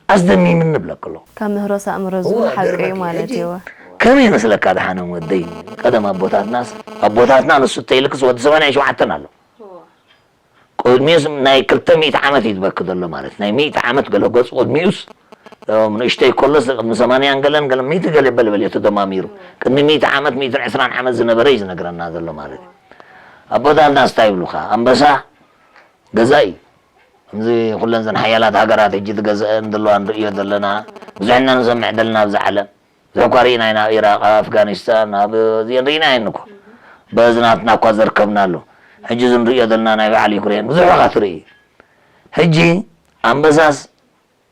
ኣስደሚምኒ እብለኪ ኣለኹ። ካብ ምህሮስ ኣእምሮ ዝብል እወ፣ ሓቂ እዩ ገርመኪ። ማለት ሕጂ እዩ። እወ። ከመይ ይመስለካ ኣድሓኖም ወደይ? ቀደም ኣቦታትናስ፣ ኣቦታትና ንሱ እንተይልክስ ወዲ ሰማንያ ሸውዓተን ኣሎ። እወ። ቅድሚኡስ ናይ ክልተ ሚእቲ ዓመት እዩ ዝበኪ ዘሎ ማለት። ናይ ሚእቲ ዓመት ገለ ገጹ ቅድሚኡስ፣ እም፣ ንእሽተይ ከሎስ ቅድሚ ሰማንያን ገለን ገለ ሚእቲ ገለ በልበል እዩ ተደማሚሩ። እወ። ቅድሚ ሚእቲ ዓመት፣ ሚእትን ዕስራን ዓመት ዝነበረ እዩ ዝነግረና ዘሎ ማለት እዩ። ኣቦታትናስ እንታይ ይብሉኻ? ኣንበሳ ገዛኢ። ከምዚ ኩለን ዘን ሓያላት ሃገራት ሕጂ ዝገዝአን ዘለዋ ንርእዮ ዘለና፣ ብዙሕ ኢና ንሰምዕ ዘለና ኣብዚ ዓለም። ብዙሕ እኳ ርኢና ኢና፣ ኣብ ኢራቕ፣ ኣብ ኣፍጋኒስታን፣ ኣብ እዚአን ርኢና እየን እኮ። በዚ ናትና እኳ ዘርከብናሉ። ሕጂ እዚ ንርእዮ ዘለና ናይ በዓል ዩክሬን፣ ብዙሕ ኢኻ ትርኢ። ሕጂ ኣንበሳስ፣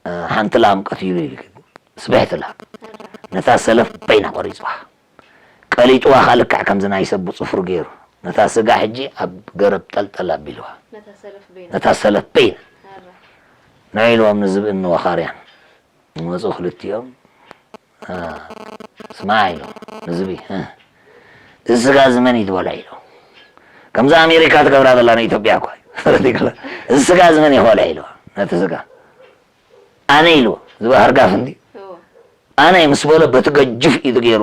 እ፣ ሓንቲ ላም ቀቲሉ ኢሉ፣ ስብሕቲ ላም። ነታ ሰለፍ በይና ቆሪጽዋ። ቀሊጥዋ ኸኣ ልክዕ ከምዚ ናይ ሰብ ብጽፍሩ ገይሩ። ነታ ስጋ ሕጂ ኣብ ገረብ ጠልጠል ኣቢልዋ። ነታ ሰለፍ በይና። ነታ ሰለፍ በይና። ኣረ። ንዑ ኢልዎም ንዝብእን ንወኻርያን። መጹ ክልቲኦም። እ፣ ስማዕ ኢሎም ንዝብኢ፣ እ፣ እዚ ስጋ እዚ መን እዩ ዝበልዖ ኢሎም። ከምዛ ኣሜሪካ ትገብራ ዘላ ንኢትዮጵያ እኮ እዩ። ተረዲእካ? እዚ ስጋ እዚ መን እዩ ክበልዖ ኢልዋ። ነቲ ስጋ። ኣነ ኢልዎ። ዝብኢ ሃርጋፍ እንዲ። እዎ። ኣነ ምስ በሎ በቲ ገጅፍ ኢዱ ገይሩ፣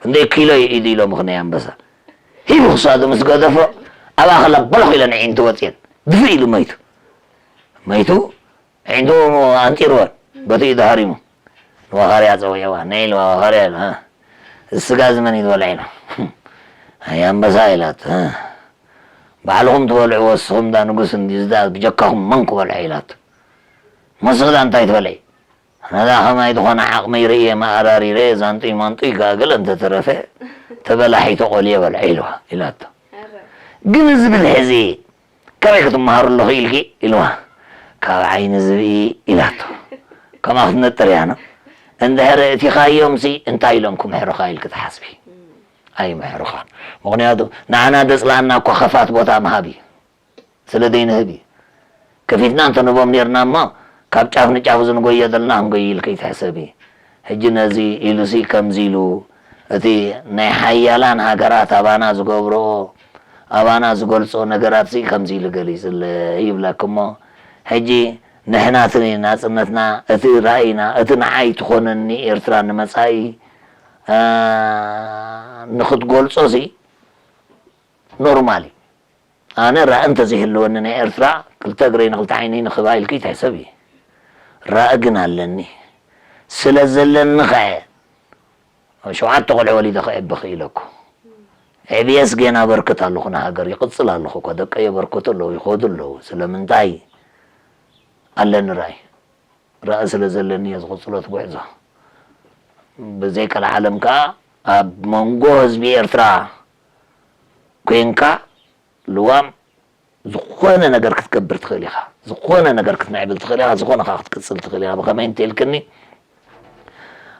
ክንደይ ኪሎ እዩ ኢዱ ኢሎ ምኽነይ ኣንበሳ። ሂቡ ክሳዱ ምስ ገደፎ፣ ኣብ ኣኸላ በለኽ ኢለን ኣዒንቱ ወፅየን። ድፍእ ኢሉ መይቱ። መይቱ፣ ኣዒንቱ ኣንጢርወን። በቲ ኢዱ ሃሪሙ። ንዋኻርያ ፀዊዕዋ። ነይ ኢልዋ ዋኻርያ ኢሉ፣ ሃ? እዚ ስጋ እዚ መን እዩ ዝበልዐ ኢሉ። ኣይ ኣንበሳ ኢላት፣ ሃ? ባዕልኹም ትበልዕዎ፣ እስኹም ዳ ንጉስ እንዲ፣ እዚ ዳ ብጀካኹም መን ክበልዖ ኢላት። መስኽ ዳ እንታይ ትበልዒ? ኣነ ዳ ከማይ ዝኾነ ዓቕመይ ርእየ መኣራሪረ ዛንጡይ ማንጡይ ከኣ ገለ እንተተረፈ ተበላሒቶ ቆልየ በልዐ ኢልዋ፣ ኢላቶ። ኣረ። ግን እዚ ብልሒ እዚ ካበይ ክትመሃሩ ኣለኹ ኢልኪ? ኢልዋ። ካብ ዓይኒ ዝብኢ ኢላቶ። ከምኣ ክትነጥር እያ ነው። እንድሕር እቲኻዮምሲ እንታይ ኢሎም ክምሕሩኻ ኢልኪ ትሓስቢ? ኣይምሕሩኻን። ምኽንያቱ ንዓና ደጽላኣና እኳ ኸፋት ቦታ ምሃብ እዩ። ስለ ዘይንህብ እዩ። ከፊትና እንተንህቦም ኔርና እሞ፣ ካብ ጫፍ ንጫፍ እዚ ንጎዮ ዘለና ክንጎይ ኢልኪ ኣይትሕሰቢ። ሕጂ ነዚ ኢሉሲ ከምዚ ኢሉ፣ እቲ ናይ ሓያላን ሃገራት ኣባና ዝገብርኦ፣ ኣባና ዝገልጾ ነገራትሲ ከምዚ ኢሉ ገሊጽለይ ይብለኪ እሞ፣ ሕጂ ንሕና እቲ ናጽነትና፣ እቲ ራእይና፣ እቲ ንዓይ ትኾነኒ ኤርትራ ንመጻኢ፣ እ፣ ንኽትገልጾሲ ኖርማል እዩ። ኣነ ራኢ እንተዘይህልወኒ ናይ ኤርትራ ክልተ እግረይ ንክልተ ዓይነይ ንኽባ ኢልኪ ይትሕሰቢ። ራኢ ግን ኣለኒ። ስለ ዘለኒ ኸኣ ሸውዓተ ቆልዑ ወሊደ ከዕቢ ክኢለ እኮ። ዕብየስ ጌና ኣበርክት ኣለኹ ንሃገር፣ ይቕጽል ኣለኹ እኮ። ደቀይ የበርክቱ ኣለዉ፣ ይኸዱ ኣለዉ። ስለምንታይ? ኣለኒ ራኢ። ራኢ ስለ ዘለኒ እየ ዝቕጽሎ እቲ ጉዕዞ። ብዘይ ቀልዓለም ከኣ ኣብ መንጎ ህዝቢ ኤርትራ ኮንካ ልዋም ዝኾነ ነገር ክትገብር ትኽእል ኢኻ። ዝኾነ ነገር ክትምዕብል ትኽእል ኢኻ። ዝኾነ ከኣ ክትቅጽል ትኽእል ኢኻ። ብኸመይ እንተ ኢልክኒ፣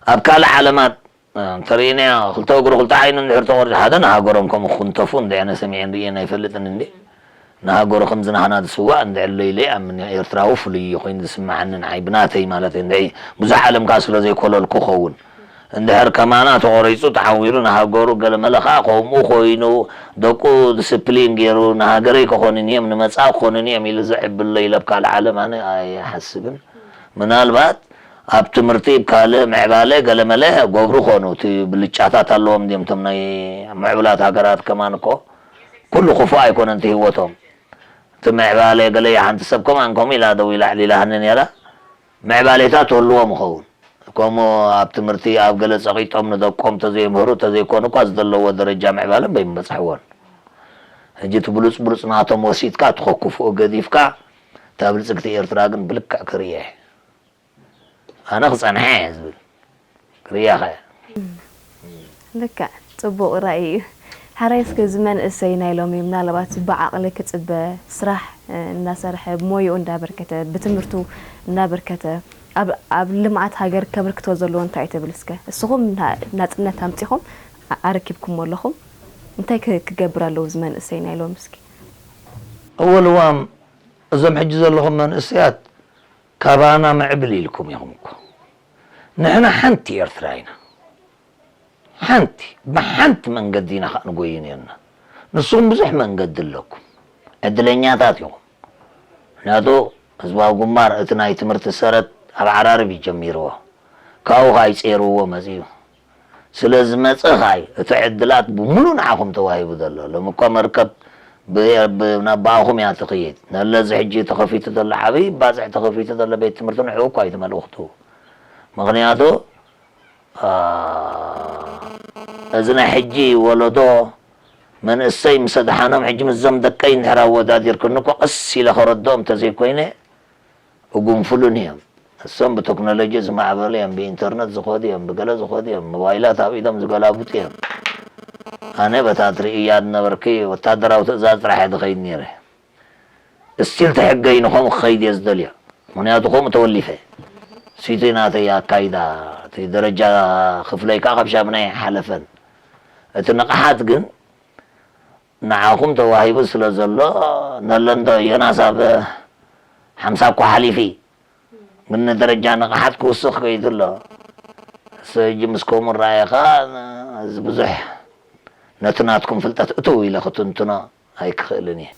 ኣብ ካልእ ዓለማት እንተሪእናዮ ክልተ እግሩ ክልተ ዓይኑ እንድሕር ተቖሪጹ ሓደ ንሃገሮም ከምኡ ክንተፉ እንድዕነ ሰሚዐን ርእየን ኣይፈልጥን እንዴ። ንሃገሩ ከምዚ ናህና ዝስዋእ እንድዕለ ኢለ ይኣምን እየ። ኤርትራዊ ፍሉይ ኮይኑ ዝስምዓኒ ንዓይ ብናተይ ማለት እየ። እንድዒ ብዙሕ ዓለም ከኣ ስለ ዘይኮለልኩ ኸውን። እንድሕር ከማና ተቖሪጹ ተዓዊሩ ንሃገሩ ገለመለ ከኣ ከምኡ ኮይኑ ደቁ ዲስፕሊን ገይሩ ንሃገረይ ክኾኑን እዮም ንመጻኢ ክኾኑን እዮም ኢሉ ዘዕብሎ ኢለ ኣብ ካልእ ዓለም ኣነ ኣይሓስብን። ምናልባት ኣብ ትምህርቲ፣ ኣብ ካልእ ምዕባለ ገለመለ ገብሩ ኾኑ። እቲ ብልጫታት ኣለዎም ድዮም እቶም ናይ ምዕቡላት ሃገራት ከማን እኮ ኩሉ ክፉእ ኣይኮነን እቲ ህይወቶም። እቲ ምዕባለ ገለ ሓንቲ ሰብ ከማን ከምኡ ኢላ ደው ኢላ ኣዕሊላኒ ነይራ። ምዕባሌታት ትህልዎም ይኸውን። ከምኡ ኣብ ትምህርቲ ኣብ ገለ ጸቒጦም ንደቆም ተዘይምህሩ ተዘይኮኑ እኳ ዝደለዎ ደረጃ ምዕባለ እምበይ ምበጻሕዎን። ሕጂ እቲ ብሉጽ ብሉጽ ናቶም ወሲድካ እቲ ከኩፍኡ ገዲፍካ እታ ብልጽግቲ ኤርትራ ግን ብልክዕ ክርእየ። ኣነ ክጸንሐ እየ ዝብል ክርእያ ከ። ልክዕ ጽቡቕ ራእይ እዩ። ሓራይ እስከ እዚ መንእሰይ ናይ ሎሚ ምናልባት ብዓቕሊ ክጽበ ስራሕ እናሰርሐ ብሞይኡ እንዳበርከተ ብትምህርቱ እናበርከተ ኣብ ልምዓት ሃገር ከበርክቶ ዘለዎ እንታይ እዩ ትብል እስከ? እስኹም ናጽነት ኣምጺኹም ኣረኪብኩሞ ኣለኹም እንታይ ክገብር ኣለዎ እዚ መንእሰይ ናይ ሎሚ እስኪ? እወ ልዋም እዞም ሕጂ ዘለኹም መንእሰያት ካባና ምዕብል ኢልኩም ኢኹም እኮ። ንሕና ሓንቲ ኤርትራ ኢና። ሓንቲ ብሓንቲ መንገዲ ኢና ከኣ ንጎዪ ነርና። ንስኹም ብዙሕ መንገዲ ኣለኩም። ዕድለኛታት ኢኹም። ምኽንያቱ ህዝባዊ ግንባር እቲ ናይ ትምህርቲ ሰረት ኣብ ዓራርብ እዩ ጀሚርዎ። ካብኡ ከኣ ይጼርዎ መጺኡ። ስለ ዝመጸ ከኣ እዩ እቲ ዕድላት ብሙሉእ ንዓኹም ተዋሂቡ ዘሎ። ሎሚ እኳ መርከብ ብኣኹም እያ ትኽይድ። ነለዚ ሕጂ ተኸፊቱ ዘሎ ዓብዪ ባጽዕ ተኸፊቱ ዘሎ ቤት ትምህርቲ ንዕኡ እኳ እዩ እቲ መልእኽቱ። ምኽንያቱ እዚ ናይ ሕጂ ወለዶ መንእሰይ ምስ ኣድሓኖም ሕጂ ምስዞም ደቀይ እንድሕር ኣወዳዲርክኒ እኮ ቀስ ኢለ ከረድኦም እንተዘይኮይነ እጉንፍሉኒ እዮም። እሶም ብተክኖሎጂ ዝማዕበሉ እዮም፣ ብኢንተርነት ዝኸዱ እዮም፣ ብገለ ዝኸዱ እዮም፣ ሞባይላት ኣብ ኢዶም ዝገላብጡ እዮም። ኣነ በታ ትርእያ ዝነበርኪ ወታደራዊ ትእዛዝ ጥራሕ እየ ዝኸይድ ነይረ። እስቲል ተሕገይኒ ከምኡ ክኸይድ እየ ዝደልዮ። ምኽንያቱ ከምኡ ተወሊፈ። ስይቲ ናተይ ኣካይዳ እቲ ደረጃ ክፍለይ ከዓ ካብ ሻምናይ ሓለፈን። እቲ ንቕሓት ግን ንዓኹም ተዋሂቡ ስለ ዘሎ ነለንዶ ዮናስ ኣብ ሓምሳ እኳ ሓሊፊ ግን ንደረጃ ንቕሓት ክውስኽ ከይዱ ኣሎ። ሕጂ ምስ ከምኡ ረኣየ ከዓ እዚ ብዙሕ ነቲ ናትኩም ፍልጠት እትው ኢለ ክትንትኖ ኣይክኽእልን እየ።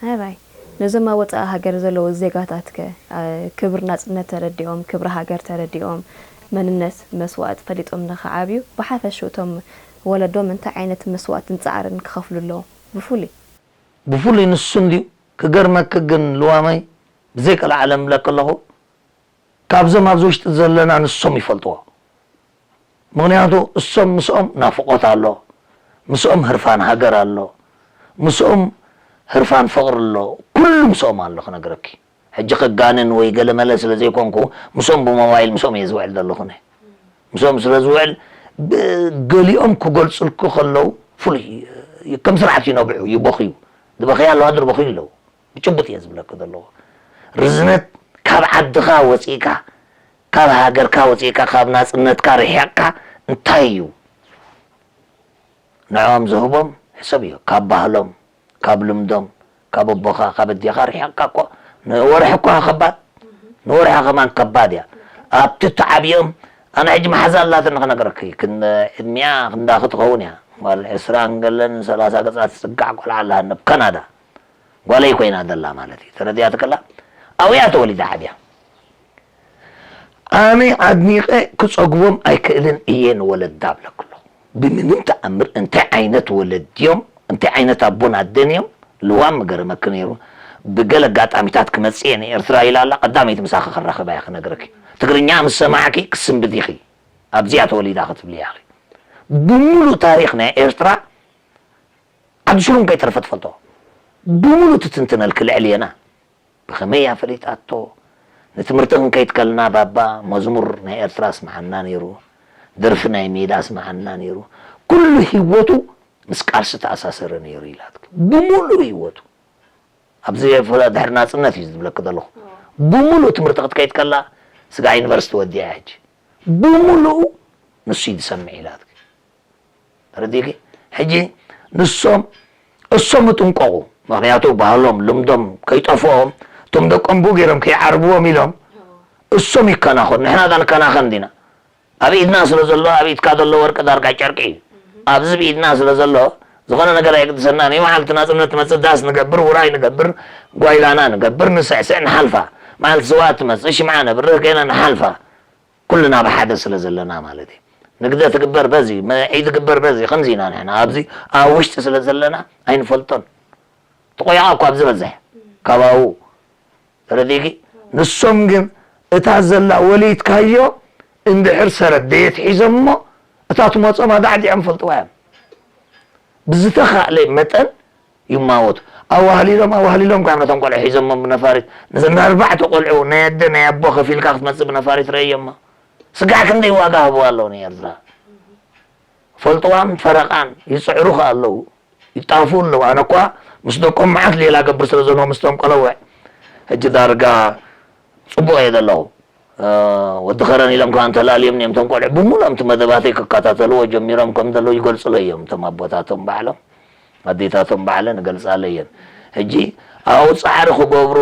ሕራይ ነዞም ኣብ ወፃኢ ሃገር ዘለዉ ዜጋታትከ ክብሪ ናፅነት ተረዲኦም፣ ክብሪ ሃገር ተረዲኦም፣ መንነት መስዋእቲ ፈሊጦም ንኽዓብዩ ብሓፈሽኡ እቶም ወለዶም እንታይ ዓይነት መስዋእትን ፃዕርን ክኸፍሉ ኣለዎም? ብፍሉይ ብፍሉይ ንሱ እንድዩ ክገርመኪ ግን ልዋመይ ብዘይ ቀልዓለም እብለኪ ኣለኹ ካብዞም ኣብዚ ውሽጢ ዘለና ንሶም ይፈልጥዎ ምኽንያቱ እሶም ምስኦም ናፍቖት ኣሎ ምስኦም ህርፋን ሃገር ኣሎ ምስኦም ህርፋን ፍቕሪ ኣሎ ኩሉ ምስኦም ኣሎ ክነግረኪ ሕጂ ከጋንን ወይ ገለ መለ ስለ ዘይኮንኩ ምስኦም ብሞባይል ምስኦም እየ ዝውዕል ዘለኹ ምስኦም ስለ ዝውዕል ገሊኦም ክገልፁልኪ ከለዉ ፍሉይ ከም ስርዓት ይነብዑ ይበኽዩ ዝበኽያ ኣለዋ ድርበኽዩ ኣለዉ ብጭቡጥ እየ ዝብለኪ ዘለኹ ርዝነት ካብ ዓድኻ ወፂእካ ካብ ሃገርካ ወፂእካ ካብ ናፅነትካ ርሒቕካ እንታይ እዩ ንዕኦም ዝህቦም ሕሰብ እዩ ካብ ባህሎም ካብ ልምዶም ካብ ኣቦኻ ካብ ኣዴኻ ርሒቕካ እኮ ንወርሒ እኳ ከባድ ንወርሒ ከማን ከባድ እያ ኣብቲ ተዓብዮም ኣነ ሕጂ መሓዛ ኣላትኒ ክነግረኪ ዕድሚኣ ክንዳኺ ትኸውን እያ ጓል ዕስራን ገለን ሰላሳ ገፃ ትፅጋዕ ቆልዓ ኣላ ኣብ ካናዳ ጓለይ ኮይና ዘላ ማለት እዩ ተረዲኣትክላ ኣብያ ተወሊዳ ዓብያ ኣነ ኣድኒቐ ክፀግቦም ኣይክእልን እየ ንወለዳ እብለክሎ ብምንም ተኣምር እንታይ ዓይነት ወለድ ድዮም እንታይ ዓይነት ኣቦን ኣደን እዮም ልዋም ምገረመኪ ነይሩ ብገለ ኣጋጣሚታት ክመፅእ እየ ንኤርትራ ኢላ ኣላ ቀዳመይቲ ምሳኺ ክራኸባ እየ ክነግረኪ ትግርኛ ምስ ሰማዕኪ ክስንብድ ኢኺ ኣብዚኣ ተወሊዳ ክትብልያ ኢኺ ብሙሉእ ታሪኽ ናይ ኤርትራ ዓዲ ሽሩም ከይተረፈ ትፈልጦ ብሙሉእ ትትንትነልኪ ልዕልየና ብኸመይ እያ ፈሊጣቶ ንትምህርቲ ክንከይድ ከልና ባባ መዝሙር ናይ ኤርትራ ኣስምዓና ነይሩ ደርፊ ናይ ሜዳ ኣስምዓና ነይሩ ኩሉ ሂወቱ ምስ ቃልሲ ተኣሳሰረ ነይሩ ኢላትኪ ብሙሉእ ሂወቱ ኣብዚ ድሕሪ ናፅነት እዩ ዝብለኪ ዘለኹ ብሙሉእ ትምህርቲ ክትከይድ ከላ ስጋ ዩኒቨርሲቲ ወዲኣ ሕጂ ብሙሉኡ ንሱ እዩ ዝሰምዕ ኢላትኪ። ተረዲእኪ? ሕጂ ንሶም እሶም ይጥንቀቑ። ምኽንያቱ ባህሎም ልምዶም ከይጠፍኦም፣ እቶም ደቆም ብኡ ገይሮም ከይዓርብዎም ኢሎም እሶም ይከናኸኑ። ንሕና ዳ ንከናኸን ዲና? ኣብ ኢድና ስለ ዘሎ፣ ኣብ ኢድካ ዘሎ ወርቂ ዳርጋ ጨርቂ እዩ። ኣብዚ ብኢድና ስለ ዘሎ ዝኾነ ነገር ኣይግድሰናን እዩ። መዓልቲ ናጽነት ትመጽእ ዳስ ንገብር፣ ውራይ ንገብር፣ ጓይላና ንገብር፣ ንስዕስዕ፣ ንሓልፋ። መዓልቲ ስውኣት ትመጽእ ሽምዓ ነብርህ ገና ንሓልፋ። ኩልና ብሓደ ስለ ዘለና ማለት እዩ። ንግደ ትግበር በዚ፣ መዒ ትግበር በዚ፣ ከምዚ ኢና ንሕና ኣብዚ ኣብ ውሽጢ ስለ ዘለና ኣይንፈልጦን። ተቆያቓ እኳ ኣብ ዝበዝሕ ከባኡ ተረዲእኪ። ንሶም ግን እታ ዘላ ወሊድካዮ እንድሕር ሰረት ደየት ሒዞሞ እታ ትመጾም ኣዳዕዲዖም ፈልጥዋ እዮም። ብዝተኻእለ መጠን ይማወቱ። ኣዋህሊሎም ኣዋህሊሎም ካብ ነቶም ቆልዑ ሒዞሞ ብነፋሪት፣ ነዘን ኣርባዕተ ቆልዑ ናይ ኣደ ናይ ኣቦ ከፊልካ ክትመጽእ ብነፋሪት ረእዮሞ። ስጋዕ ክንደይ ዋጋ ህብዋ ኣለዉ ንኤርትራ። ፈልጥዋን ፈረቓን ይጽዕሩ ከኣ ኣለዉ፣ ይጣፍኡ ኣለዉ። ኣነ እኳ ምስ ደቆም መዓት ሌላ ገብር ስለ ዘለዉ ምስቶም ቆለውዕ ሕጂ ዳርጋ ጽቡቕ እየ ዘለኹ። እ፣ ወዲ ኸረን ኢሎም ከኣ እንተላልዮም እኒኦም እቶም ቆልዑ ብምሉኦም እቲ መደባተይ ክከታተልዎ ጀሚሮም ከም ዘለዉ ይገልጹለይ እዮም እቶም ኣቦታቶም ባዕሎም፣ ኣዴታቶም ባዕለን እገልጻለይ እየን። ሕጂ ኣብኡ ጻዕሪ ክገብሩ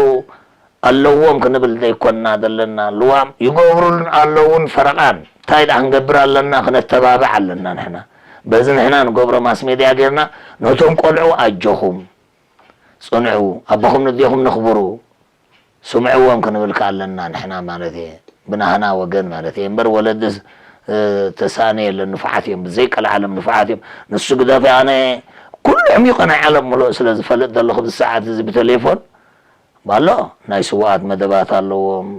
ኣለዎም ክንብል ዘይኮንና ዘለና፣ ልዋም ይገብሩን ኣለውን ፈረቓን እንታይ ደኣ ክንገብር ኣለና፣ ክነተባብዕ ኣለና ንሕና። በዚ ንሕና ንገብሮ ማስ ሜድያ ጌርና ነቶም ቆልዑ ኣጆኹም ጽንዑ፣ ኣቦኹም ንዴኹም ነኽብሩ፣ ስምዕዎም ክንብል ከኣ ኣለና ንሕና ማለት እየ። ብናህና ወገን ማለት እየ እምበር ወለድስ፣ እ፣ ተሳእነ የለን፣ ንፉዓት እዮም፣ ብዘይ ቀልዓለም ንፉዓት እዮም። ንሱ ግደፊ ኣነ ኩሉ ዕሚቑ ናይ ዓለም ምሉእ ስለ ዝፈልጥ ዘለኹ ብዚ ሰዓት እዚ ብቴሌፎን ባሎ ናይ ስውኣት መደባት ኣለዎም።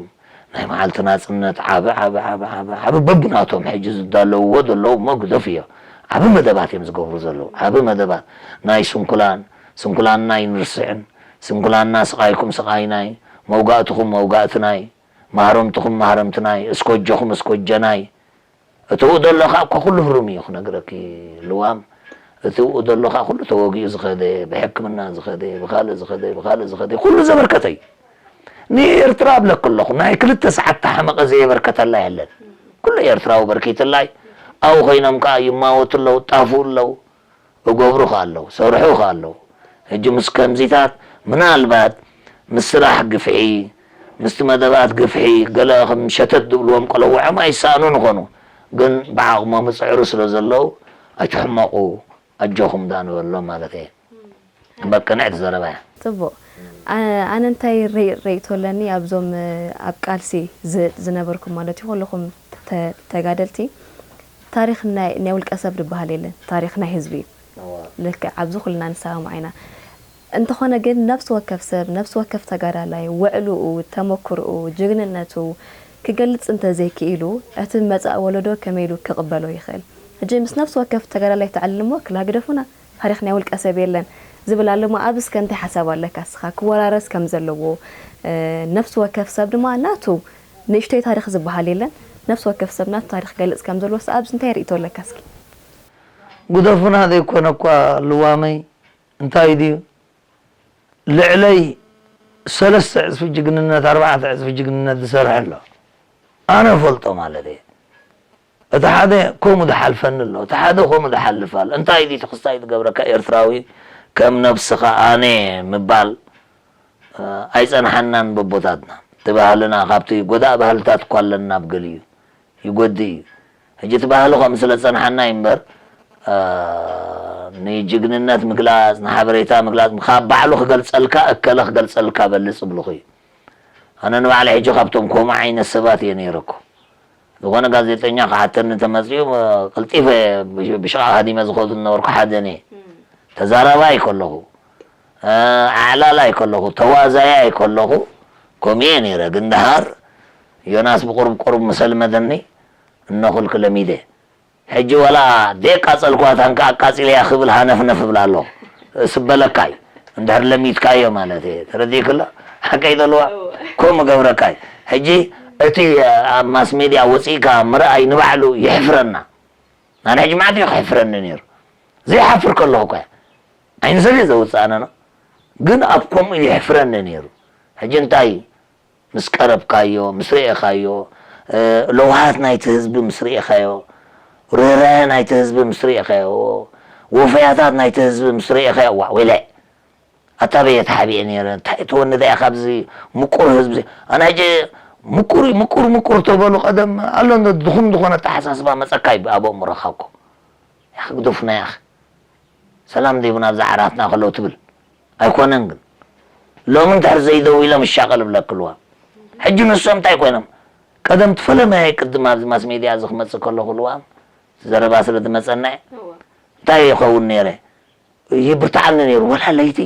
ናይ መዓልቲ ናጽነት ዓቢ፣ ዓቢ፣ ዓቢ፣ ዓቢ፣ ዓቢ በብናቶም ሕጂ ዝዳለውዎ ዘለዉ እሞ ግደፍ እዮ። ዓቢ መደባት እዮም ዝገብሩ ዘለዉ። ዓቢ መደባት ናይ ስንኩላን፣ ስንኩላንና ኣይንርስዕን። ስንኩላንና ስቓይኩም ስቓይናይ፣ መውጋእትኹም መውጋእትናይ፣ ማህረምትኹም ማህረምትናይ፣ እስኮጆኹም እስኮጀናይ። እቲ ኡ ዘሎ ከኣ እኮ ኩሉ ህሩም እዩ ክነግረኪ ልዋም። እቲ ኡ ዘሎ ከኣ ኩሉ ተወጊኡ ዝኸደ፣ ብሕክምና ዝኸደ፣ ብኻልእ ዝኸደ፣ ብኻልእ ዝኸደ፣ ኩሉ ዘበርከተ እዩ። ንኤርትራ እብለኪ ኣለኹ፣ ናይ ክልተ ሰዓት ተሓመቐ ዘየበርከተላ የለን። ኩሉ ኤርትራዊ በርኪትላይ፣ ኣብኡ ኮይኖም ከኣ ይማወቱ ኣለዉ፣ ጣፍኡ ኣለዉ፣ እገብሩ ከኣ ኣለዉ፣ ሰርሑ ከኣ ኣለዉ። ሕጂ ምስ ከምዚታት ምናልባት ምስ ስራሕ ግፍዒ፣ ምስቲ መደባት ግፍዒ ገለ ከም ሸተት ዝብልዎም ቆለውዖም ኣይሰኣኑን ይኾኑ። ግን ብዓቕሞም ይጽዕሩ ስለ ዘለዉ ኣይትሕመቑ፣ ኣጆኹም ደኣ ንበሎም ማለት እየ። እምበር ቅንዕቲ ዘረባ እያ። ጽቡቕ። ኣ-፣ ኣነ እንታይ ርእ-፣ ርእይቶ ኣለኒ ኣብዞም፣ እ፣ ኣብ ቃልሲ ዝ-፣ ዝነበርኩም ማለት እዩ፣ ኩልኹም ተ-፣ ተጋደልቲ፣ ታሪኽ ናይ፣ ናይ ውልቀ ሰብ ዝበሃል የለን፣ ታሪኽ ናይ ህዝቢ እዩ። እዋ። ልክዕ፣ ኣብዚ ኩልና ንሰማማዕ ኢና። እንተኾነ ግን ነፍሲ ወከፍ ሰብ፣ ነፍሲ ወከፍ ተጋዳላይ፣ ውዕልኡ፣ ተመክሮኡ፣ ጅግንነቱ ክገልጽ እንተዘይክኢሉ፣ እቲ መጻኢ ወለዶ ከመይ ኢሉ ክቕበሎ ይኽእል? ሕጂ ምስ ነፍሲ ወከፍ ተጋዳላይ ተዕልልሞ ክላ ግደፉና። ታሪኽ ናይ ውልቀ ሰብ የለን ዝብል ኣሎ እሞ፣ ኣብዚ እስከ እንታይ ሓሳብ ኣለካ እስኻ? ክወራረስ ከም ዘለዎ፣ እ፣ ነፍሲ ወከፍ ሰብ ድማ ናቱ ንእሽተይ ታሪኽ ዝበሃል የለን። ነፍሲ ወከፍ ሰብ ናቱ ታሪኽ ክገልጽ ከም ዘለዎ፣ እስኻ ኣብዚ እንታይ ርእይቶ ኣለካ እስኪ? ግደፉና ዘይኮነ እኳ ልዋመይ እንታይ ድዩ? ልዕለይ ሰለስተ ዕጽፊ ጅግንነት፣ ኣርባዕተ ዕጽፊ ጅግንነት ዝሰርሐ ኣሎ። ኣነ እፈልጦ ማለት እየ። እቲ ሓደ ከምኡ ዝሓልፈኒ ኣሎ፣ እቲ ሓደ ከምኡ ዝሓልፍ ኣሎ። እንታይ ድዩ እቲ ክስታይ ዝገብረካ ኤርትራዊ ከም ነብስኻ ኣነ ምባል፣ እ፣ ኣይጸንሓናን በቦታትና። እቲ ባህልና ካብቲ ጎዳእ ባህልታት እኳ ኣለና ኣብ ገሊኡ። ይጎድእ እዩ። ሕጂ እቲ ባህሊ ከምኡ ስለ ዝጸንሓና እዩ እምበር፣ እ፣ ንጅግንነት ምግላጽ፣ ንሓበሬታ ምግላጽ፣ ካብ ባዕሉ ክገልጸልካ፣ እከለ ክገልጸልካ በሊ ጽብልኹ እዩ። ኣነ ንባዕለይ ሕጂ ካብቶም ከምኡ ዓይነት ሰባት እየ ነይረ እኮ። ዝኾነ ጋዜጠኛ ክሓተኒ እንተመጺኡ፣ እ፣ ቀልጢፈ ብሽ-፣ ብሽቓቕ ሃዲመ ዝኸዱ ዝነበርኩ ሓደ እየ። እም። ተዛራባይ ከለኹ፣ እ፣ ኣዕላላይ ከለኹ፣ ተዋዛያይ ከለኹ፣ ከምኡ እየ ነይረ። ግን ደሓር ዮናስ ብቁሩብ ቁሩብ ምስ ኣልመደኒ፣ እነኹልክ ለሚደ። ሕጂ ዋላ ደየቃጸልክዋ ታንካ ኣቃጺለያ ክብል ሃነፍነፍ እብል ኣለኹ። ስበለካ እዩ። እንድሕር ለሚድካዮ ማለት እየ። ተረዲእክላ? ሓቀይ ዘለዋ? እወ። ከምኡ ገብረካ እዩ። ሕጂ እቲ ኣብ ማስ ሜድያ ወጺእካ ምርኣይ ንባዕሉ የሕፍረና። ኣነ ሕጂ መዓት እዩ ከሕፍረኒ ነይሩ። ዘይሓፍር ከለኹ እኳ ዓይኒ ሰብ እየ ዘውጽእ ኣነ ነው። ግን ኣብ ከምኡ የሕፍረኒ ነይሩ። ሕጂ እንታይ ምስ ቀረብካዮ፣ ምስ ርኤኻዮ፣ እ፣ ለውሃት ናይቲ ህዝቢ ምስ ርኤኻዮ፣ ርህራሄ ናይቲ ህዝቢ ምስ ርኢኸዮ፣ ወፈያታት ናይቲ ህዝቢ ምስ ርኢኸዮ፣ ዋዕ ወይለ፣ ኣታ በየ ተሓቢኤ ነይረ፣ እንታይ ትወኒ ደኣ ካብዚ ምቁር ህዝቢ? ኣነ ሕጂ ምቁር እዩ፣ ምቁር፣ ምቁር ተበሉ ቀደም ኣሎ እንዶ ድኹም ዝኾነ ኣተሓሳስባ መጸካ እዩ ኣብ ኣእምሮኻ እኮ። ያኽ ግደፉና ያኽ። ሰላም ዲቡ ናብዛ ዓራትና ከለዉ ትብል? ኣይኮነን ግን። ሎሚ እንድሕር ዘይደው ኢሎም ይሻቐል እብለኪ ልዋም። ሕጂ ንሶም እንታይ ኮይኖም? ቀደም ትፈለመ ቅድም ኣብዚ ማስ ሜድያ እዚ ክመጽእ ከለኹ ልዋም፣ እቲ ዘረባ ስለ ዝመጸና እየ። እወ። እንታይ ይኸውን ነይረ? ይብርትዓኒ ነይሩ። ወላ ለይቲ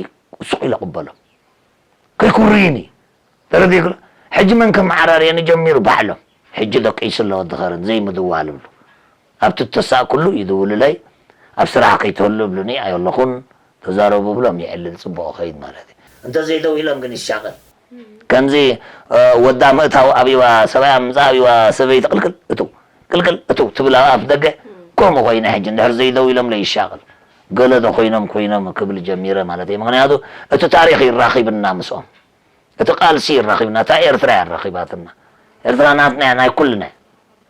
ሱቕ ኢለ ቅበሎም። ከይኩርይኒ። ተረዲእኩ? ሕጂ መን ከመዓራርየኒ ጀሚሩ ባዕሎም። ሕጂ ደቂሱ ኣሎ ወዲ ኸረን ዘይምድዋል እብሉ። ኣብቲ እተሳእኩሉ ይድውሉለይ። ኣብ ስራሕ ከይትህሉ እብሉኒ ኣየለኹን። ተዛረቡ ብሎም ይዕልል ጽቡቕ ኸይድ ማለት እዩ። እንተዘይደው ኢሎም ግን ይሻቐል። ከምዚ፣ እ፣ ወዳ ምእታው ኣብይዋ፣ ሰብኣያ ምጻእ ኣብይዋ፣ ሰበይቲ ቅልቅል እትው፣ ቅልቅል እትው ትብል ኣብ ኣፍ ደገ፣ ከምኡ ኮይነ ሕጂ እንድሕር ዘይደው ኢሎምለይ ይሻቐል። ገለ ዶ ኮይኖም ኮይኖም ክብል ጀሚረ ማለት እየ። ምኽንያቱ እቲ ታሪኽ ይራኺብና ምስኦም። እቲ ቃልሲ ይራኺብና፣ እታ ኤርትራ እያ ኣራኺባትና። ኤርትራ ናትና እያ፣ ናይ ኩልና እያ፣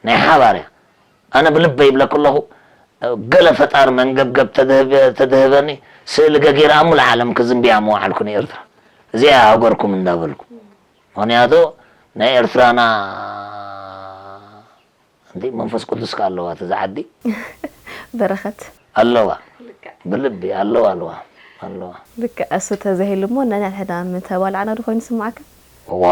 ናይ ሓባር እያ። ኣነ ብልበይ ይብለኪ ኣለኹ፣ ገለ ፈጣሪ መንገብገብ ተደህበ-፣ ተደህበኒ፣ ስእሊ ገጊረ ኣብ ሙሉእ ዓለም ክዝንብያ ምወዓልኩ ንኤርትራ። እዚኣ እያ ሃገርኩም እንዳበልኩ። ምኽንያቱ ናይ ኤርትራና እንዴ መንፈስ ቅዱስ ከ ኣለዋ እቲ ዝዓዲ? በረኸት። ኣለዋ። ልክዕ። ብልቢ ኣለዋ፣ ኣለዋ፣ ኣለዋ። ልክዕ፣ እሱ ተዘይህሉ እሞ ነንሕድሕድና ምተባላዕና ዶ ኮይኑ ይስምዓካ? ዋ!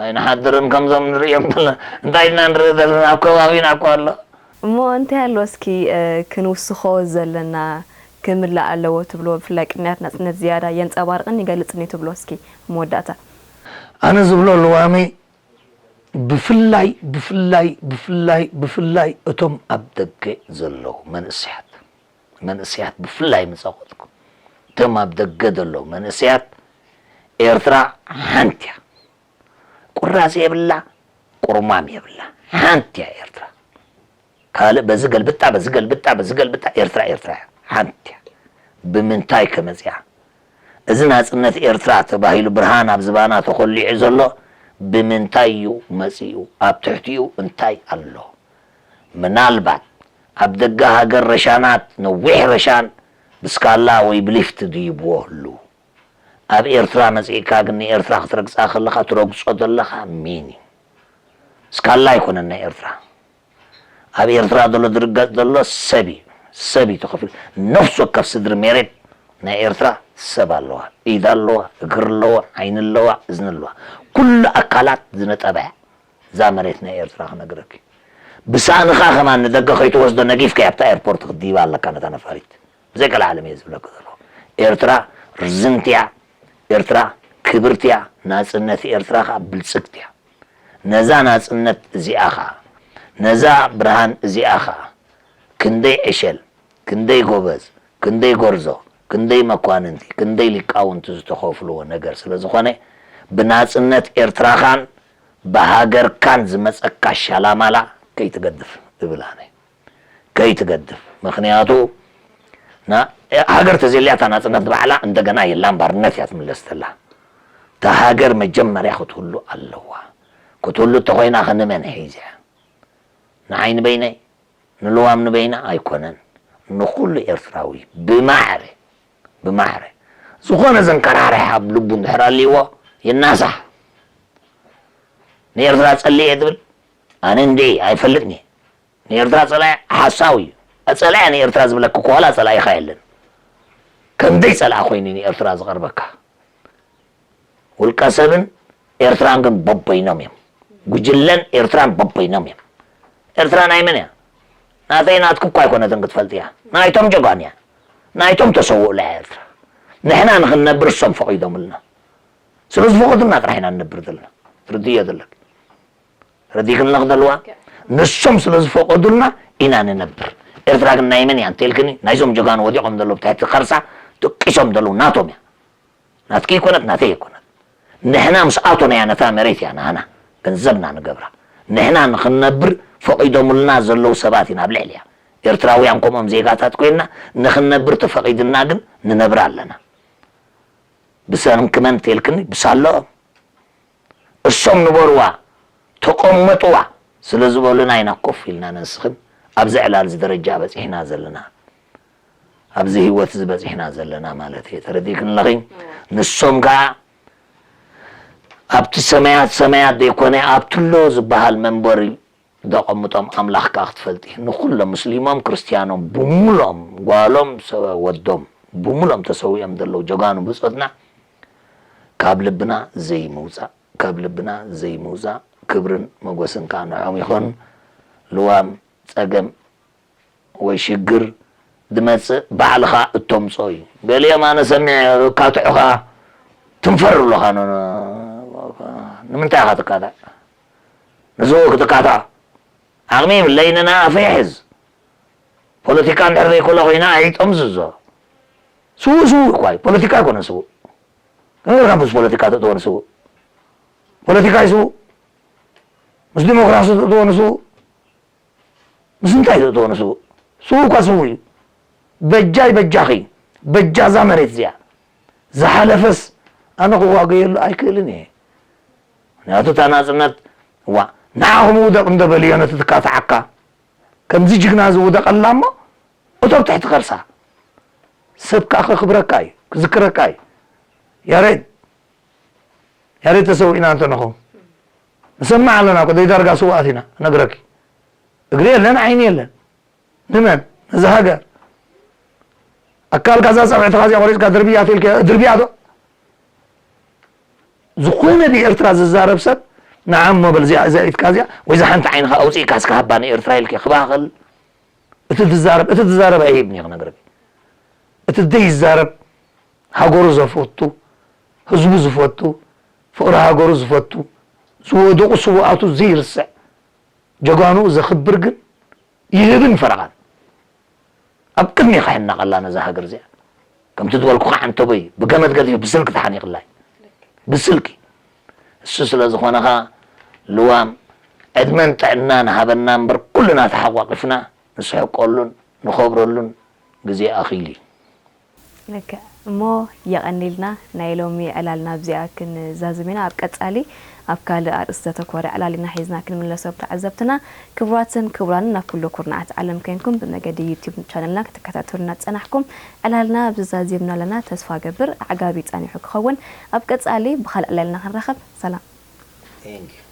ኣይንሓድርን ከምዞም ንርእዮም ዘለና። እንታይ ኢልና ንርኢ ዘለና? ኣብ ከባቢና እኮ ኣሎ። እሞ እንታይ ኣሎ እስኪ፣ እ፣ ክንውስኾ ዘለና ክምላእ ኣለዎ ትብሎ? ብፍላይ ቅንያት ናጽነት ዝያዳ የንጸባርቕን ይገልጽን እዩ ትብሎ እስኪ ኣብ መወዳእታ? ኣነ ዝብሎ ልዋመይ ብፍላይ፣ ብፍላይ፣ ብፍላይ፣ ብፍላይ እቶም ኣብ ደገ ዘለዉ መንእሰያት፣ መንእሰያት ብፍላይ ምጸቐጥኩ፣ እቶም ኣብ ደገ ዘለዉ መንእሰያት፣ ኤርትራ ሓንቲ እያ። ቁራጽ የብላ፣ ቁርማም የብላ። ሓንቲ እያ ኤርትራ። ካልእ በዚ ገልብጣ፣ በዚ ገልብጣ፣ በዚ ገልብጣ፣ ኤርትራ፣ ኤርትራ እያ። ሓንቲ እያ። ብምንታይ ከ መጺኣ? እዚ ናጽነት ኤርትራ ተባሂሉ ብርሃን ኣብ ዝባና ተኾሊዑ ዘሎ ብምንታይ እዩ መጺኡ? ኣብ ትሕቲኡ እንታይ ኣሎ? ምናልባት ኣብ ደገ ሃገር ረሻናት፣ ነዊሕ ረሻን ብስካላ ወይ ብሊፍት ድይብዎ ህልው። ኣብ ኤርትራ መጺእካ ግን ንኤርትራ ክትረግጻ ከለኻ ትረግጾ ዘለኻ ሚን እዩ። ስካላ ኣይኮነን ናይ ኤርትራ። ኣብ ኤርትራ ዘሎ ዝርገጽ ዘሎ ሰብ እዩ። ሰብ እዩ ተኸፊሉ። ነፍሲ ወከፍ ስድሪ ሜሬት ናይ ኤርትራ ሰብ ኣለዋ። ኢድ ኣለዋ፣ እግሪ ኣለዋ፣ ዓይኒ ኣለዋ፣ እዝኒ ኣለዋ። ኩሉ ኣካላት ዝነጠበ እያ እዛ መሬት ናይ ኤርትራ ክነግረኪ። ብሳእንኻ ከማን ንደገ ከይትወስዶ ነጊፍካ ኣብታ ኤርፖርት ክትድይባ ኣለካ ነታ ነፋሪት። ብዘይ ቀልዓለም እየ ዝብለኪ ዘለኹ። ኤርትራ ርዝንቲ እያ። ኤርትራ ክብርቲ እያ። ናጽነት ኤርትራ ከኣ ብልጽግቲ እያ። ነዛ ናጽነት እዚኣ ኸኣ፣ ነዛ ብርሃን እዚኣ ኸኣ፣ ክንደይ ዕሸል፣ ክንደይ ጎበዝ፣ ክንደይ ጎርዞ፣ ክንደይ መኳንንቲ፣ ክንደይ ሊቃውንቲ ዝተኸፍልዎ ነገር ስለ ዝኾነ፣ ብናጽነት ኤርትራኻን ብሃገርካን ዝመጸካ ሻላማላ ከይትገድፍ እብል ኣነ። ከይትገድፍ። ምኽንያቱ፣ ና-፣ ሃገር ተዘይልያ እታ ናጽነት ባዕላ እንደገና የላን፣ ባርነት እያ ትምለስ ተላ። እታ ሃገር መጀመርያ ክትህሉ ኣለዋ። ክትህሉ እንተኾይና ከ ንመን ሒዘ? ንዓይ ንበይነይ? ንልዋም ንበይና? ኣይኮነን። ንኹሉ ኤርትራዊ ብማዕረ፣ ብማዕረ። ዝኾነ ዘንቀራርሕ ኣብ ልቡ እንድሕር ኣልይዎ፣ ይናሳሕ። ንኤርትራ ጸሊእ እየ ትብል? ኣነ እንዴ ኣይፈልጥን እየ። ንኤርትራ ጸላኢ ሓሳዊ እዩ። ጸላኢ ንኤርትራ ዝብለኪ እኮ ዋላ ጸላኢኻ የለን። ከም ዘይጸልኣ ኮይኑ እዩ ንኤርትራ ዝቐርበካ። ውልቀ ሰብን ኤርትራን ግን በበይኖም እዮም። ጉጅለን ኤርትራን በበይኖም እዮም። ኤርትራ ናይ መን እያ? ናተይ ናትኪ እኮ ኣይኮነትን ክትፈልጥያ። ናይቶም ጀጋኑ እያ። ናይቶም ተሰውኡላ እያ ኤርትራ። ንሕና ንኽንነብር እሶም ፈቒዶምልና። ስለ ዝፈቐዱልና ጥራሕ ኢና ንነብር ዘለና። ትርድእዮ ዘለኪ። ረዲክልና ክደልዋ ንሶም ስለ ዝፈቐዱልና ኢና ንነብር። ኤርትራ ግን ናይ መን እያ እንተልክኒ፣ ናይዞም ጀጋኑ ወዲቖም ዘለዉ ብትሕቲ ከርሳ ጥቂሶም ዘለዉ ናቶም እያ። ናትኪ ይኮነት፣ ናተይ ይኮነት። ንሕና ምስ ኣቶናያ ነታ መሬት እያ ንሃና፣ ገንዘብና ንገብራ። ንሕና ንኽንነብር ፈቒዶምልና ዘለዉ ሰባት ኢና ኣብ ልዕሊያ። ኤርትራውያን ከምኦም ዜጋታት ኮይንና ንኽንነብር ተፈቒድልና ግን ንነብር ኣለና። ብሰንኪ መን እንተልክኒ፣ ብሳለኦም። እሶም ንበርዋ፣ ተቐመጥዋ ስለ ዝበሉና ኢና ኮፍ ኢልና ነንስኽን ኣብዚ ዕላል እዚ ደረጃ በፂሕና ዘለና፣ ኣብዚ ህይወት እዚ በፂሕና ዘለና ማለት እየ። ተረዲእክን ኣለኺ? ንሶም ከዓ ኣብቲ ሰማያት ሰማያት ዘይኮነ ኣብቲ ኣሎ ዝበሃል መንበሪ ዘቐምጦም ኣምላኽ ከዓ ክትፈልጢ፣ ንኹሎም ሙስሊሞም ክርስትያኖም ብሙሎም ጓሎም ሰ- ወዶም ብሙሎም ተሰዊኦም ዘለዉ ጀጋኑ ብፆትና ካብ ልብና ዘይምውፃእ ካብ ልብና ዘይምውፃእ ክብርን መጎስን ከዓ ንዖም ይኾን። ልዋም ፀገም ወይ ሽግር ድመፅእ ባዕልኻ እተምፅኦ እዩ። ገሊኦም ኣነ ሰሚዐ እካትዑኻ ትንፈር ኣለኻ። ኖ- ኖ- ንምንታይ ኢኻ ትካታዕ? ንስኡ ክትካታዕ ዓቕሚ የብለይን፣ ንኣፈይ ይሕዝ። ፖለቲካ እንድሕር ዘይኮላ ኮይና ኣይጠምዝዞ። ስውእ ስውእ እኳ እዩ፣ ፖለቲካ ኣይኮነን ስውእ። ከመይ ጌርካ ምስ ፖለቲካ ተእትዎ ንስውእ? ፖለቲካ እዩ ስውእ? ምስ ዲሞክራሲ ተእትዎ ንስውእ? ምስ እንታይ ተእትዎ ንስውእ? ስውእ እኳ ስውእ እዩ። በጃይ በጃኺ፣ በጃ እዛ መሬት እዚኣ ዝሓለፈስ ኣነ ክዋገየሉ ኣይክእልን እየ። ምክንያቱ እታ ናፅነት ዋ ንዓኹም ውደቕ እንደበልዮ ነቲ ትካትዓካ ከምዚ ጅግና ዝውደቐላ እሞ እቶ ኣብ ትሕቲ ከርሳ ሰብ ከዓ ከኽብረካ እዩ ክዝክረካ እዩ። ያሬድ ያሬድ ተሰዊእና እንተነኹም ንሰማዕ ኣለና እኮ ዘይዳርጋ ስውኣት ኢና ነግረኪ። እግሪ የለን ዓይኒ የለን። ንመን? ነዚ ሃገር ኣካልካ እዛ ፀብዕትኻ እዚኣ ቆሪፅካ ድርብያ ተልከ ድርብያ ዶ ዝኾነ ብኤርትራ ዝዛረብ ሰብ ንዓሞ በል እዚኣ እዛ ኢድካ እዚኣ ወይ እዛ ሓንቲ ዓይንኻ ኣውፅእካ እስካ ሃባ ንኤርትራ ኢልከ ክባኸል እቲ ትዛረብ እቲ ትዛረብ ኣይህብን እየ ክነግረክ እቲ ዘይዛረብ ሃገሩ ዘፈቱ ህዝቡ ዝፈቱ ፍቕሪ ሃገሩ ዝፈቱ ዝወደቑ ስውኣቱ ዘይርስዕ ጀጋኑ ዘኽብር ግን ይህብን ፈረቓን ኣብ ቅድሚ ከሕናቐላ ነዛ ሃገር እዚኣ ከምቲ ዝበልኩኻ ዓንተቦይ ብገመድ ገዲፈ ብስልኪ ተሓኒቕላ እዩ ብስልኪ እሱ ስለ ዝኾነ ኸኣ ልዋም ዕድመን ጥዕናን ሃበና እምበር ኩልና ተሓቋቒፍና ንስሕቀሉን ንኸብረሉን ግዜ ኣኺሉ እዩ። ልክዕ እሞ የቐኒልና ናይ ሎሚ ዕላልና ኣብዚኣ ክንዛዝም ኢና። ኣብ ቀጻሊ ኣብ ካልእ ኣርእስቲ ዘተኮረ ዕላል ኢና ሒዝና ክንምለሶ ተዓዘብትና። ክቡራትን ክቡራንን ናብ ኩሉ ኩርናዓት ዓለም ኮይንኩም ብመገዲ ዩቲዩብ ቻነልና ክትከታተሉና ዝጸናሕኩም ዕላልና ኣብዚ ዛዚምና ኣለና። ተስፋ ገብር ኣዕጋቢ ጸኒሑ ክኸውን። ኣብ ቀጻሊ ብኻልእ ዕላልና ክንራኸብ። ሰላም። Thank you.